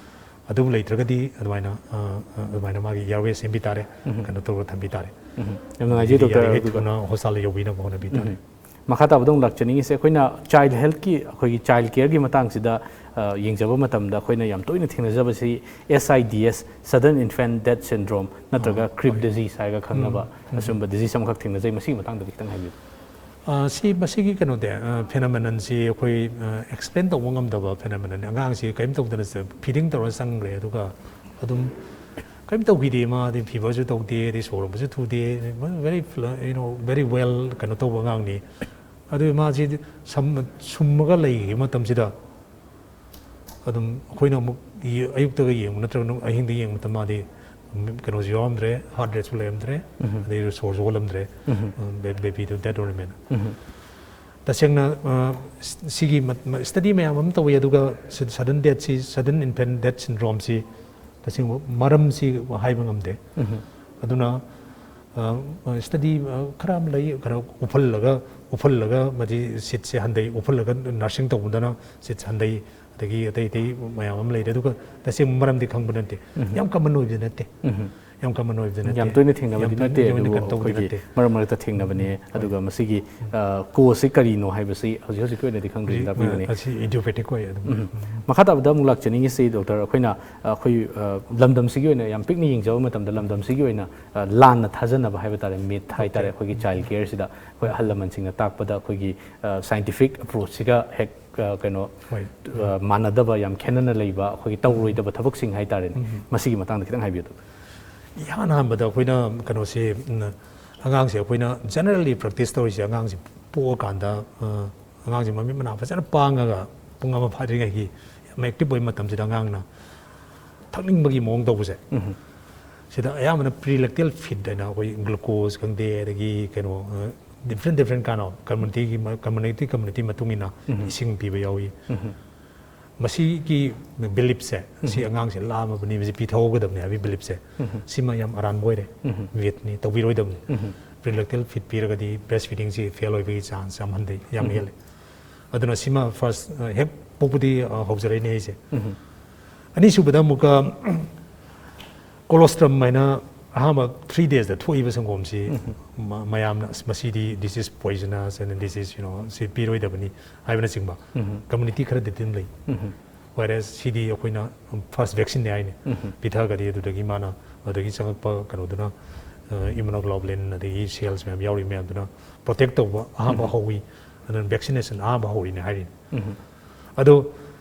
ꯑꯗꯨꯕꯨ ꯂꯩꯇ꯭ꯔꯒꯗꯤ ꯑꯗꯨꯃꯥꯏꯅ, ꯑ, ꯑ, ꯑꯗꯨꯃꯥꯏꯅ ꯃꯥꯒꯤ airway ꯁꯦꯝꯕꯤ ꯇꯥꯔꯦ, ꯎꯝ꯫ ꯀꯩꯅꯣ ꯇꯧꯔꯒ ꯊꯝꯕꯤ ꯇꯥꯔꯦ꯫ ꯎꯝ꯫ ꯌꯥꯝ ꯅꯨꯡꯉꯥꯏꯖꯩ, ꯑꯗꯒꯤ ꯗꯣꯛꯇꯔ, ꯌꯥꯔꯤꯈꯩ ꯑꯗꯨꯒ ꯊꯨꯅ hospital ꯌꯧꯕꯤꯅꯕ ꯍꯣꯠꯅꯕꯤ ꯇꯥꯔꯦ꯫ ꯎꯝ꯫ ꯃꯈꯥ ꯇꯥꯕꯗ ꯑꯃꯨꯛ ꯂꯥꯛꯆꯅꯤꯡꯉꯤꯁꯦ, ꯑꯩꯈꯣꯏꯅ child health ꯀꯤ, ꯑꯩꯈꯣꯏꯒꯤ child care ꯒꯤ ꯃꯇꯥꯡꯁꯤꯗ, ꯑ, ꯌꯦꯡꯖꯕ ꯃꯇꯝꯗ ꯑꯩꯈꯣꯏꯅ ꯌꯥꯝ ꯇꯣꯏꯅ ꯊꯦꯡꯅꯖꯕꯁꯤ S I D S, Sudden Infant Death Syndrome, ꯅꯠꯇ꯭ꯔꯒ ꯑꯥ, Crib ꯍꯣꯏ꯫ Disease ꯍꯥꯏꯔꯒ ꯈꯪꯅꯕ, ꯎꯝ, ꯎꯝ꯫ ꯑꯁꯨꯝꯕ disease ꯑꯃꯈꯛ ꯊꯦꯡꯅꯖꯩ꯫ ꯃꯁꯤꯒꯤ ꯃꯇꯥꯡꯗꯗꯤ ꯈꯤꯇꯪ ꯍꯥꯏꯕꯤꯌꯨ꯫ ꯑ, ꯁꯤ, ꯃꯁꯤꯒꯤ ꯀꯩꯅꯣꯗꯤ, ꯑ, phenomenon ꯁꯤ ꯑꯩꯈꯣꯏ, ꯑ, explain ꯇꯧꯕ ꯉꯝꯗꯕ phenomenon ꯅꯤ꯫ ꯑꯉꯥꯡꯁꯤ ꯀꯔꯤꯝ ꯇꯧꯗꯅ feeding ꯇꯧꯔ ꯆꯪꯈ꯭ꯔꯦ, ꯑꯗꯨꯒ ꯑꯗꯨꯝ ꯀꯔꯤꯝ ꯇꯧꯈꯤꯗꯦ꯫ ꯃꯥꯗꯤ fever ꯁꯨ ꯇꯧꯗꯦ, ꯑꯗꯩ ꯁꯣꯔ ꯍꯣꯟꯕꯁꯨ ꯊꯨꯗꯦ, very fl-, you know, very well ꯀꯩꯅꯣ ꯇꯧꯕ ꯑꯉꯥꯡꯅꯤ꯫ ꯑꯗꯨ ꯃꯥꯁꯤ ꯁꯝ-, ꯁꯨꯝꯃꯒ ꯂꯩꯔꯤꯉꯩ ꯃꯇꯝꯁꯤꯗ ꯑꯗꯨꯝ ꯑꯩꯈꯣꯏꯅ ꯑꯃꯨꯛ ꯌꯦ-, ꯑꯌꯨꯛꯇꯒ ꯌꯦꯡꯕ ꯅꯠꯇ꯭ꯔꯒ ꯑꯍꯤꯡꯗ ꯌꯦꯡꯕꯗ ꯃꯥꯗꯤ ꯀꯩꯅꯣꯁꯨ ꯌꯥꯎꯔꯝꯗ꯭ꯔꯦ, heart rate ꯁꯨ ꯂꯩꯔꯝꯗ꯭ꯔꯦ, ꯎꯝ꯫ ꯑꯗꯩ ꯁꯣꯔꯁꯨ ꯍꯣꯜꯂꯝꯗ꯭ꯔꯦ꯫ ꯎꯝ꯫ ꯕꯦ-, baby ꯗꯣ dead ꯑꯣꯏꯔꯝꯃꯦꯅ꯫ ꯎꯝ꯫ ꯇꯁꯦꯡꯅ, ꯑ, ꯁꯤꯒꯤ ꯃ-, ꯃ-, study ꯃꯌꯥꯝ ꯑꯃ ꯇꯧꯏ, ꯑꯗꯨꯒ sudden death ꯁꯤ, sudden infant death syndrome ꯁꯤ ꯇꯁꯦꯡꯕ ꯃꯔꯝꯁꯤ ꯍꯥꯏꯕ ꯉꯝꯗꯦ꯫ ꯎꯝ꯫ ꯑꯗꯨꯅ, ꯑ, study, ꯑ, ꯈꯔ ꯑꯃ ꯂꯩ, ꯈꯔ ꯎꯞꯍꯜꯂꯒ, ꯎꯞꯍꯜꯂꯒ ꯃꯁꯤ seat ꯁꯦ ꯍꯟꯊꯩ, ꯎꯞꯍꯜꯂꯒ nursing ꯇꯧꯕꯗꯅ seat ꯍꯟꯊꯩ, ꯑꯗꯒꯤ ꯑꯇꯩ ꯑꯇꯩ ꯃꯌꯥꯝ ꯑꯃ ꯂꯩꯔꯦ꯫ ꯑꯗꯨꯒ ꯇꯁꯦꯡꯕ ꯃꯔꯝꯗꯤ ꯈꯪꯕ ꯅꯠꯇꯦ꯫ ꯎꯝ꯫ ꯌꯥꯝ common ꯑꯣꯏꯕꯗꯤ ꯅꯠꯇꯦ꯫ ꯎꯝ꯫ ꯌꯥꯝ common ꯑꯣꯏꯕꯗꯤ ꯅꯠꯇꯦ꯫ ꯌꯥꯝ ꯇꯣꯏꯅ ꯊꯦꯡꯅꯕꯗꯤ ꯌꯥꯝ ꯇꯣꯏꯅ, ꯅꯠꯇꯦ, ꯌꯥꯝ ꯇꯣꯏꯅ ꯑꯗꯨꯕꯨ ꯀꯩꯅꯣ ꯇꯧꯕꯗꯤ ꯑꯩꯈꯣꯏꯒꯤ ꯅꯠꯇꯦ꯫ ꯃꯔꯛ ꯃꯔꯛꯇ ꯊꯦꯡꯅꯕꯅꯦ꯫ ꯎꯝ꯫ ꯑꯗꯨꯒ ꯃꯁꯤꯒꯤ, ꯑ, cause ꯁꯤ ꯀꯔꯤꯅꯣ ꯍꯥꯏꯕꯁꯤ ꯍꯧꯖꯤꯛ ꯍꯧꯖꯤꯛꯀꯤ ꯑꯣꯏꯅꯗꯤ ꯈꯪꯗ꯭ꯔꯤ, ꯍꯧꯖꯤꯛ, ꯇꯥꯛꯄꯤꯕꯅꯤ꯫ ꯑ, ꯑꯁꯤ idiopathic ꯑꯣꯏ ꯑꯗꯨꯝ꯫ ꯎꯝ꯫ ꯎꯝ꯫ ꯃꯈꯥ ꯇꯥꯕꯗ ꯑꯃꯨꯛ ꯂꯥꯛꯆꯅꯤꯡꯉꯤꯁꯤ, ꯗꯣꯛꯇꯔ, ꯑꯩꯈꯣꯏꯅ, ꯑ, ꯑꯩꯈꯣꯏ, ꯑ, ꯂꯝꯗꯝꯁꯤꯒꯤ ꯑꯣꯏꯅ ꯌꯥꯝ ꯄꯤꯛꯅ ꯌꯦꯡꯖꯕ ꯃꯇꯝꯗ ꯂꯝꯗꯝꯁꯤꯒꯤ ꯑꯣꯏꯅ, ꯑ, ꯂꯥꯟꯅ ꯊꯥꯖꯅꯕ ꯍꯥꯏꯕ ꯇꯥꯔꯦ, myth ꯍꯥꯏ ꯇꯥꯔꯦ, OK꯫ ꯑꯩꯈꯣꯏꯒꯤ child care ꯁꯤꯗ ꯑꯩꯈꯣꯏ ꯑꯍꯜ ꯂꯃꯟꯁꯤꯡꯅ ꯇꯥꯛꯄꯗ ꯑꯩꯈꯣꯏꯒꯤ, ꯑ, scientific approach ꯁꯤꯒ ꯍꯦꯛ ꯀꯩꯅꯣ ꯃꯥꯟꯅꯗꯕ, ꯌꯥꯝ ꯈꯦꯠꯅꯅ ꯂꯩꯕ, ꯑꯩꯈꯣꯏꯒꯤ ꯇꯧꯔꯣꯏꯗꯕ ꯊꯕꯛꯁꯤꯡ ꯍꯥꯏꯇꯥꯔꯦꯅꯦ꯫ ꯃꯁꯤꯒꯤ ꯃꯇꯥꯡꯗ ꯈꯤꯇꯪ ꯍꯥꯏꯕꯤꯌꯨ꯫ ꯏꯍꯥꯟ ꯑꯍꯥꯟꯕꯗ ꯑꯩꯈꯣꯏꯅ ꯀꯩꯅꯣꯁꯤ, ꯑꯉꯥꯡꯁꯦ ꯑꯩꯈꯣꯏꯅ generally practice ꯇꯧꯔꯤꯁꯦ, ꯑꯉꯥꯡꯁꯦ ꯄꯣꯛꯑꯀꯥꯟꯗ ꯑꯉꯥꯡꯁꯦ ꯃꯃꯤꯠ ꯃꯅꯥ ꯐꯖꯅ ꯄꯥꯡꯉꯒ ꯄꯨꯡ ꯑꯃ ꯐꯥꯗ꯭ꯔꯤꯉꯩꯒꯤ ꯌꯥꯝ active ꯑꯣꯏꯕ ꯃꯇꯝꯁꯤꯗ ꯑꯉꯥꯡꯅ ꯊꯛꯅꯤꯡꯕꯒꯤ ꯃꯑꯣꯡ ꯇꯧꯕꯁꯦ, ꯁꯤꯗ ꯑꯌꯥꯝꯕꯅ pre-lactal feed ꯍꯥꯏꯅ ꯑꯩꯈꯣꯏ glucose ꯈꯪꯗꯦ, ꯑꯗꯒꯤ ꯀꯩꯅꯣ, different different kind of community ꯒꯤ, community community ꯃꯇꯨꯡ ꯏꯟꯅ ꯏꯁꯤꯡ ꯄꯤꯕ ꯌꯥꯎꯏ꯫ ꯃꯁꯤꯒꯤ belief ꯁꯦ, ꯁꯤ ꯑꯉꯥꯡꯁꯦ ꯂꯥꯝꯃꯕꯅꯤ, ꯃꯁꯤ ꯄꯤꯊꯍꯧꯒꯗꯕꯅꯤ ꯍꯥꯏꯕꯒꯤ belief ꯁꯦ, ꯁꯤꯃ ꯌꯥꯝ ꯑꯔꯥꯟꯕ ꯑꯣꯏꯔꯦ꯫ Myth ꯅꯤ, ꯇꯧꯕꯤꯔꯣꯏꯗꯕꯅꯤ꯫ Pre-lactal feed ꯄꯤꯔꯒꯗꯤ breast feeding ꯁꯤ fail ꯑꯣꯏꯕꯒꯤ chance ꯌꯥꯝ ꯍꯟꯊꯩ, ꯌꯥꯝ ꯍꯦꯜꯂꯤ꯫ ꯑꯗꯨꯅ ꯁꯤꯃ first, ꯍꯦꯛ ꯄꯣꯛꯄꯗꯤ ꯍꯧꯖꯔꯛꯏꯅꯦ ꯑꯩꯁꯦ꯫ ꯑꯅꯤꯁꯨꯕꯗ ꯑꯃꯨꯛꯀ colostrum ꯍꯥꯏꯅ ꯑꯍꯥꯟꯕ three days ꯇ ꯊꯣꯛꯏꯕ ꯁꯪꯒꯣꯝꯁꯤ, ꯃꯌꯥꯝꯅ "ꯑꯁ, ꯃꯁꯤꯗꯤ, this is poisonous and this is, you know, ꯁꯤ ꯄꯤꯔꯣꯏꯗꯕꯅꯤ" ꯍꯥꯏꯕꯅꯆꯤꯡꯕ community ꯈꯔꯗꯤ ꯑꯗꯨꯝ ꯂꯩ꯫ Whereas ꯁꯤꯗꯤ ꯑꯩꯈꯣꯏꯅ first vaccine ꯅꯦ ꯍꯥꯏꯅꯤ꯫ ꯄꯤꯊꯛꯑꯒꯗꯤ ꯑꯗꯨꯗꯒꯤ ꯃꯥꯅ, ꯑꯗꯨꯗꯒꯤ ꯆꯪꯉꯛꯄ ꯀꯩꯅꯣꯗꯨꯅ, immunoglobulin ꯑꯗꯒꯤ cells ꯃꯌꯥꯝ ꯌꯥꯎꯔꯤ ꯃꯌꯥꯝꯗꯨꯅ protect ꯇꯧꯕ ꯑꯍꯥꯟꯕ ꯍꯧꯋꯤ꯫ ꯑꯗꯨꯅ vaccination ꯑꯍꯥꯟꯕ ꯍꯧꯔꯤꯅꯦ ꯍꯥꯏꯔꯤꯅꯤ꯫ ꯑꯗꯣ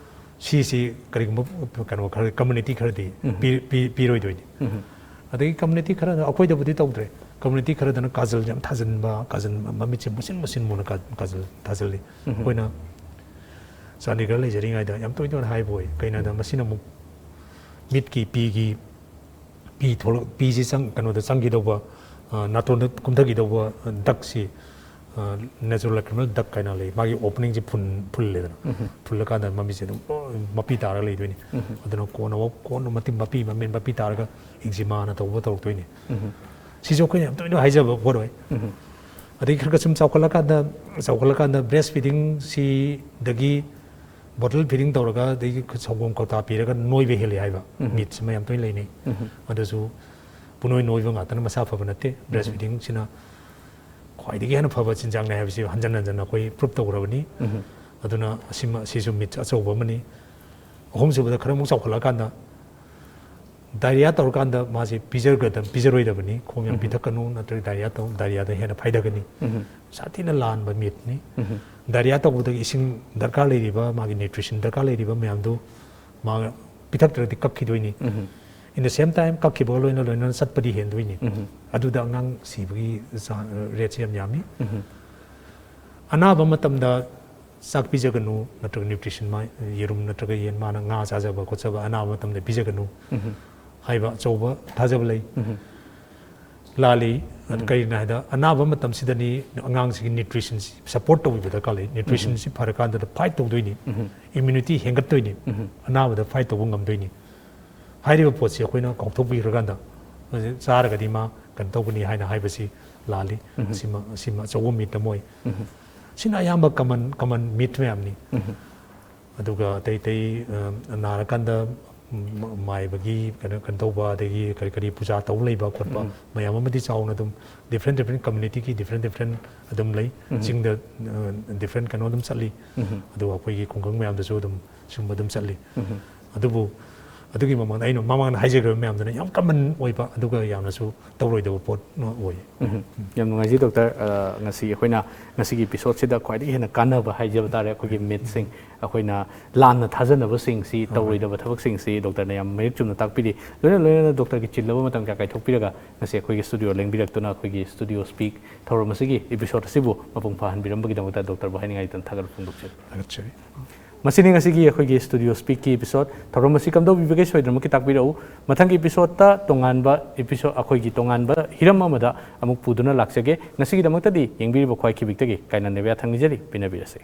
ꯁꯤꯁꯤ ꯀꯔꯤꯒꯨꯝꯕ ꯀꯩꯅꯣ ꯈꯔ, community ꯈꯔꯗꯤ ꯄꯤꯔꯣꯏꯗꯣꯏꯅꯤ꯫ ꯑꯗꯒꯤ community ꯈꯔꯅ, ꯑꯩꯈꯣꯏꯗꯕꯨꯗꯤ ꯇꯧꯗ꯭ꯔꯦ, community ꯈꯔꯗꯅ ꯀꯥꯖꯜ ꯌꯥꯝ ꯊꯥꯖꯤꯟꯕ, ꯀꯥꯖꯜ, ꯃꯃꯤꯠꯁꯦ ꯃꯨꯁꯤꯟ ꯃꯨꯁꯤꯟ ꯃꯨꯅ ꯀꯥꯖꯜ ꯊꯥꯖꯤꯜꯂꯤ꯫ ꯑꯩꯈꯣꯏꯅ ꯆꯥꯟꯗꯤꯒꯔ ꯂꯩꯖꯔꯤꯉꯩꯗ ꯌꯥꯝ ꯇꯣꯏ ꯇꯣꯏꯅ ꯍꯥꯏꯕ ꯑꯣꯏ꯫ ꯀꯩꯅꯣꯗ, ꯃꯁꯤꯅ ꯑꯃꯨꯛ ꯃꯤꯠꯀꯤ, ꯄꯤꯒꯤ, ꯄꯤ ꯊꯣꯛꯂꯛ-, ꯄꯤꯁꯤ ꯆꯪ-, ꯀꯩꯅꯣꯗ ꯆꯪꯈꯤꯗꯧꯕ, ꯅꯥꯇꯣꯟꯗ ꯀꯨꯝꯊꯈꯤꯗꯧꯕ duct ꯁꯤ, natural lacrimal duct ꯍꯥꯏꯅ ꯂꯩ, ꯃꯥꯒꯤ opening ꯁꯤ ꯐꯨꯜꯂꯦꯗꯅ꯫ ꯐꯨꯜꯂꯀꯥꯟꯗ ꯃꯃꯤꯠꯁꯦ ꯑꯗꯨꯝ ꯃꯄꯤ ꯇꯥꯔꯒ ꯂꯩꯗꯣꯏꯅꯤ꯫ ꯑꯗꯨꯅ ꯀꯣꯟꯅ, ꯀꯣꯟꯅ ꯃꯇꯤꯛ ꯃꯄꯤ, ꯃꯃꯤꯠ ꯃꯄꯤ ꯇꯥꯔꯒ eczema ꯅ ꯇꯧꯕ ꯇꯧꯔꯛꯇꯣꯏꯅꯤ꯫ ꯁꯤꯁꯨ ꯑꯩꯈꯣꯏꯅ ꯌꯥꯝ ꯇꯣꯏꯅ ꯍꯥꯏꯖꯕ ꯄꯣꯠ ꯑꯣꯏ꯫ ꯑꯗꯒꯤ ꯈꯔ ꯈꯔ ꯁꯨꯝ ꯆꯥꯎꯈꯠꯂꯀꯥꯟꯗ, ꯆꯥꯎꯈꯠꯂꯀꯥꯟꯗ breast feeding ꯁꯤꯗꯒꯤ bottle feeding ꯇꯧꯔꯒ, ꯑꯗꯒꯤ ꯁꯪꯒꯣꯝ ꯀꯧꯇꯥ ꯄꯤꯔꯒ ꯅꯣꯏꯕ ꯍꯦꯜꯂꯤ ꯍꯥꯏꯕ myth ꯁꯤꯃ ꯌꯥꯝ ꯇꯣꯏꯅ ꯂꯩꯅꯩ꯫ ꯑꯗꯨꯁꯨ ꯄꯨꯡꯅꯣꯏ ꯅꯣꯏꯕ ꯉꯥꯛꯇꯅ ꯃꯁꯥ ꯐꯕ ꯅꯠꯇꯦ꯫ Breast feeding ꯁꯤꯅ ꯈ꯭ꯋꯥꯏꯗꯒꯤ ꯍꯦꯟꯅ ꯐꯕ ꯆꯤꯟꯖꯥꯛꯅꯤ ꯍꯥꯏꯕꯁꯤ ꯍꯟꯖꯟ ꯍꯟꯖꯟꯅ ꯑꯩꯈꯣꯏ prove ꯇꯧꯈ꯭ꯔꯕꯅꯤ꯫ ꯑꯗꯨꯅ ꯑꯁꯤꯃ, ꯑꯁꯤꯁꯨ myth ꯑꯆꯧꯕ ꯑꯃꯅꯤ꯫ ꯑꯍꯨꯝꯁꯨꯕꯗ, ꯈꯔ ꯑꯃꯨꯛ ꯆꯥꯎꯈꯠꯂꯛꯑꯀꯥꯟꯗ ꯗꯥꯏꯔꯤꯌꯥ ꯇꯧꯔꯀꯥꯟꯗ ꯃꯥꯁꯦ ꯄꯤꯖꯒꯗ ꯄꯤꯖꯔꯣꯏꯗꯕꯅꯤ, ꯈꯣꯝ ꯌꯥꯝ ꯄꯤꯊꯛꯀꯅꯨ, ꯅꯠꯇ꯭ꯔꯒ ꯗꯥꯏꯔꯤꯌꯥ ꯇꯧ ꯗꯥꯏꯔꯤꯌꯥꯗ ꯍꯦꯟꯅ ꯐꯥꯏꯊꯒꯅꯤ꯫ ꯁꯥꯊꯤꯅ ꯂꯥꯟꯕ ꯃꯤꯠꯅꯤ꯫ ꯗꯥꯏꯔꯤꯌꯥ ꯇꯧꯕꯗꯒꯤ ꯏꯁꯤꯡ ꯗꯔꯀꯥꯔ ꯂꯩꯔꯤꯕ, ꯃꯥꯒꯤ ꯅ꯭ꯌꯨꯇ꯭ꯔꯤꯁꯟ ꯗꯔꯀꯥꯔ ꯂꯩꯔꯤꯕ ꯃꯌꯥꯝꯗꯨ ꯃꯥ ꯄꯤꯊꯛꯇ꯭ꯔꯒꯗꯤ ꯀꯛꯈꯤꯗꯣꯏꯅꯤ꯫ In the same time ꯀꯛꯈꯤꯕꯒ ꯂꯣꯏꯅ ꯂꯣꯏꯅꯅ ꯆꯠꯄꯗꯤ ꯍꯦꯟꯗꯣꯏꯅꯤ꯫ ꯑꯗꯨꯗ ꯑꯉꯥꯡ ꯁꯤꯕꯒꯤ ꯔꯦꯠꯁꯦ ꯌꯥꯝ ꯌꯥꯝꯃꯤ꯫ ꯑꯅꯥꯕ ꯃꯇꯝꯗ ꯆꯥꯛ ꯄꯤꯖꯒꯅꯨ, ꯅꯠꯇ꯭ꯔꯒ ꯅ꯭ꯌꯨꯇ꯭ꯔꯤꯁꯟ ꯃꯥ ꯌꯦꯔꯨꯝ ꯅꯠꯇ꯭ꯔꯒ ꯌꯦꯟ, ꯃꯥꯅ ꯉꯥ ꯆꯥꯖꯕ ꯈꯣꯠꯆꯕ ꯑꯅꯥꯕ ꯃꯇꯝꯗ ꯄꯤꯖꯒꯅꯨ ꯍꯥꯏꯕ ꯑꯆꯧꯕ ꯊꯥꯖꯕ ꯂꯩ꯫ ꯂꯥꯜꯂꯤ꯫ ꯀꯔꯤꯒꯤꯅꯣ ꯍꯥꯏꯗ, ꯑꯅꯥꯕ ꯃꯇꯝꯁꯤꯗꯅꯤ ꯑꯉꯥꯡꯁꯤꯒꯤ ꯅ꯭ꯌꯨꯇ꯭ꯔꯤꯁꯟꯁꯤ ꯁꯄꯣꯔꯠ ꯇꯧꯕꯤꯕ ꯗꯔꯀꯥꯔ ꯂꯩ꯫ ꯅ꯭ꯌꯨꯇ꯭ꯔꯤꯁꯟꯁꯤ ꯐꯔꯀꯥꯟꯗ ꯐꯥꯏꯠ ꯇꯧꯗꯣꯏꯅꯤ, ꯏꯝꯌꯨꯅꯤꯇꯤ ꯍꯦꯟꯒꯠꯇꯣꯏꯅꯤ, ꯑꯅꯥꯕꯗ ꯐꯥꯏꯠ ꯇꯧꯕ ꯉꯝꯗꯣꯏꯅꯤ꯫ ꯍꯥꯏꯔꯤꯕ ꯄꯣꯠꯁꯤ ꯑꯩꯈꯣꯏꯅ ꯀꯥꯎꯊꯣꯛꯄꯤꯈ꯭ꯔꯀꯥꯟꯗ ꯆꯥꯔꯒꯗꯤ ꯃꯥ ꯀꯩꯅꯣ ꯇꯧꯒꯅꯤ ꯍꯥꯏꯅ ꯍꯥꯏꯕꯁꯤ ꯂꯥꯜꯂꯤ꯫ ꯁꯤꯃ ꯁꯤꯃ ꯑꯆꯧꯕ ꯃꯤꯠ ꯑꯃ ꯑꯣꯏ꯫ ꯁꯤꯅ ꯑꯌꯥꯝꯕ ꯀꯃꯟ ꯀꯃꯟ ꯃꯤꯠ ꯃꯌꯥꯝꯅꯤ꯫ ꯑꯗꯨꯒ ꯑꯇꯩ ꯑꯇꯩ, ꯑ, ꯅꯥꯔꯀꯥꯟꯗ, ꯎꯝ, ꯃꯥꯏꯕꯒꯤ ꯀꯩꯅꯣ, ꯀꯩꯅꯣ ꯇꯧꯕ, ꯑꯗꯒꯤ ꯀꯔꯤ ꯀꯔꯤ ꯄꯨꯖꯥ ꯇꯧꯕ ꯂꯩꯕ ꯈꯣꯠꯄ ꯃꯌꯥꯝ ꯑꯃꯗꯤ ꯆꯥꯎꯅ ꯑꯗꯨꯝ ꯗꯤꯐ꯭ꯔꯦꯟ ꯗꯤꯐ꯭ꯔꯦꯟ ꯀꯝꯃ꯭ꯌꯨꯅꯤꯇꯤꯒꯤ ꯗꯤꯐ꯭ꯔꯦꯟ ꯗꯤꯐ꯭ꯔꯦꯟ ꯑꯗꯨꯝ ꯂꯩ꯫ ꯆꯤꯡꯗ, ꯑ, ꯗꯤꯐ꯭ꯔꯦꯟ ꯀꯩꯅꯣ ꯑꯗꯨꯝ ꯆꯠꯂꯤ꯫ ꯑꯗꯨꯒ ꯑꯩꯈꯣꯏꯒꯤ ꯈꯨꯡꯒꯪ ꯃꯌꯥꯝꯗꯁꯨ ꯑꯗꯨꯝ ꯁꯤꯒꯨꯝꯕ ꯑꯗꯨꯝ ꯆꯠꯂꯤ꯫ ꯑꯗꯨꯕꯨ ꯑꯗꯨꯒꯤ ꯃꯃꯥꯡꯗ ꯑꯩꯅ ꯃꯃꯥꯡꯗ ꯍꯥꯏꯖꯈ꯭ꯔꯤꯕ ꯃꯌꯥꯝꯗꯨꯅ ꯌꯥꯝ ꯀꯃꯟ ꯑꯣꯏꯕ, ꯑꯗꯨꯒ ꯌꯥꯝꯅꯁꯨ ꯇꯧꯔꯣꯏꯗꯕ ꯄꯣꯠ ꯑꯃ ꯑꯣꯏ꯫ ꯌꯥꯝ ꯅꯨꯡꯉꯥꯏꯖꯩ, ꯗꯣꯛꯇꯔ꯫ ꯑ, ꯉꯁꯤ ꯑꯩꯈꯣꯏꯅ ꯉꯁꯤꯒꯤ ꯏꯄꯤꯁꯣꯗꯁꯤꯗ ꯈ꯭ꯋꯥꯏꯗꯒꯤ ꯍꯦꯟꯅ ꯀꯥꯟꯅꯕ ꯍꯥꯏꯖꯕ ꯇꯥꯔꯦ, ꯑꯩꯈꯣꯏꯒꯤ ꯃꯤꯠꯁꯤꯡ, ꯑꯩꯈꯣꯏꯅ ꯂꯥꯟꯅ ꯊꯥꯖꯅꯕꯁꯤꯡꯁꯤ, ꯇꯧꯔꯣꯏꯗꯕ ꯊꯕꯛꯁꯤꯡꯁꯤ ꯗꯣꯛꯇꯔꯅ ꯌꯥꯝ ꯃꯌꯦꯛ ꯆꯨꯝꯅ ꯇꯥꯛꯄꯤꯔꯤ꯫ ꯂꯣꯏꯅ ꯂꯣꯏꯅꯅ ꯗꯣꯛꯇꯔꯒꯤ ꯆꯤꯜꯂꯕ ꯃꯇꯝ ꯀꯌꯥ ꯀꯥꯏꯊꯣꯛꯄꯤꯔꯒ ꯉꯁꯤ ꯑꯩꯈꯣꯏꯒꯤ ꯁ꯭ꯇꯨꯗꯤꯑꯣ ꯂꯦꯡꯕꯤꯔꯛꯇꯨꯅ ꯑꯩꯈꯣꯏꯒꯤ ꯁ꯭ꯇꯨꯗꯤꯑꯣ ꯁ꯭ꯄꯤꯛ ꯊꯧꯔꯝ ꯑꯁꯤꯒꯤ ꯏꯄꯤꯁꯣꯗ ꯑꯁꯤꯕꯨ ꯃꯄꯨꯡ ꯐꯥꯍꯟꯕꯤꯔꯝꯕꯒꯤꯗꯃꯛꯇ ꯗꯣꯛꯇꯔꯕꯨ ꯍꯥꯏꯅꯤꯡꯉꯥꯏ ꯂꯩꯇꯅ ꯊꯥꯒꯠꯄ ꯐꯣꯡꯗꯣꯛꯆꯔꯤ꯫ ꯊꯥꯒꯠꯆꯔꯤ꯫ ꯃꯁꯤꯅꯤ ꯉꯁꯤꯒꯤ ꯑꯩꯈꯣꯏꯒꯤ ꯁ꯭ꯇꯨꯗꯤꯑꯣ ꯁ꯭ꯄꯤꯛꯀꯤ ꯏꯄꯤꯁꯣꯗ꯫ ꯊꯧꯔꯝ ꯑꯁꯤ ꯀꯝꯗꯧꯕꯤꯕꯒꯦ ꯁꯣꯏꯗꯅꯃꯛꯀꯤ ꯇꯥꯛꯄꯤꯔꯛꯎ꯫ ꯃꯊꯪꯒꯤ ꯏꯄꯤꯁꯣꯗꯇ ꯇꯣꯉꯥꯟꯕ ꯏꯄꯤꯁꯣꯗ, ꯑꯩꯈꯣꯏꯒꯤ ꯇꯣꯉꯥꯟꯕ ꯍꯤꯔꯝ ꯑꯃꯗ ꯑꯃꯨꯛ ꯄꯨꯗꯨꯅ ꯂꯥꯛꯆꯒꯦ꯫ ꯉꯁꯤꯒꯤꯗꯃꯛꯇꯗꯤ ꯌꯦꯡꯕꯤꯔꯤꯕ ꯈ꯭ꯋꯥꯏ ꯈꯤꯕꯤꯛꯇꯒꯤ ꯀꯥꯏꯅ ꯅꯦꯕꯤꯌꯥ ꯊꯪꯅꯤꯖꯔꯤ꯫ ꯄꯤꯅꯕꯤꯔꯁꯤ꯫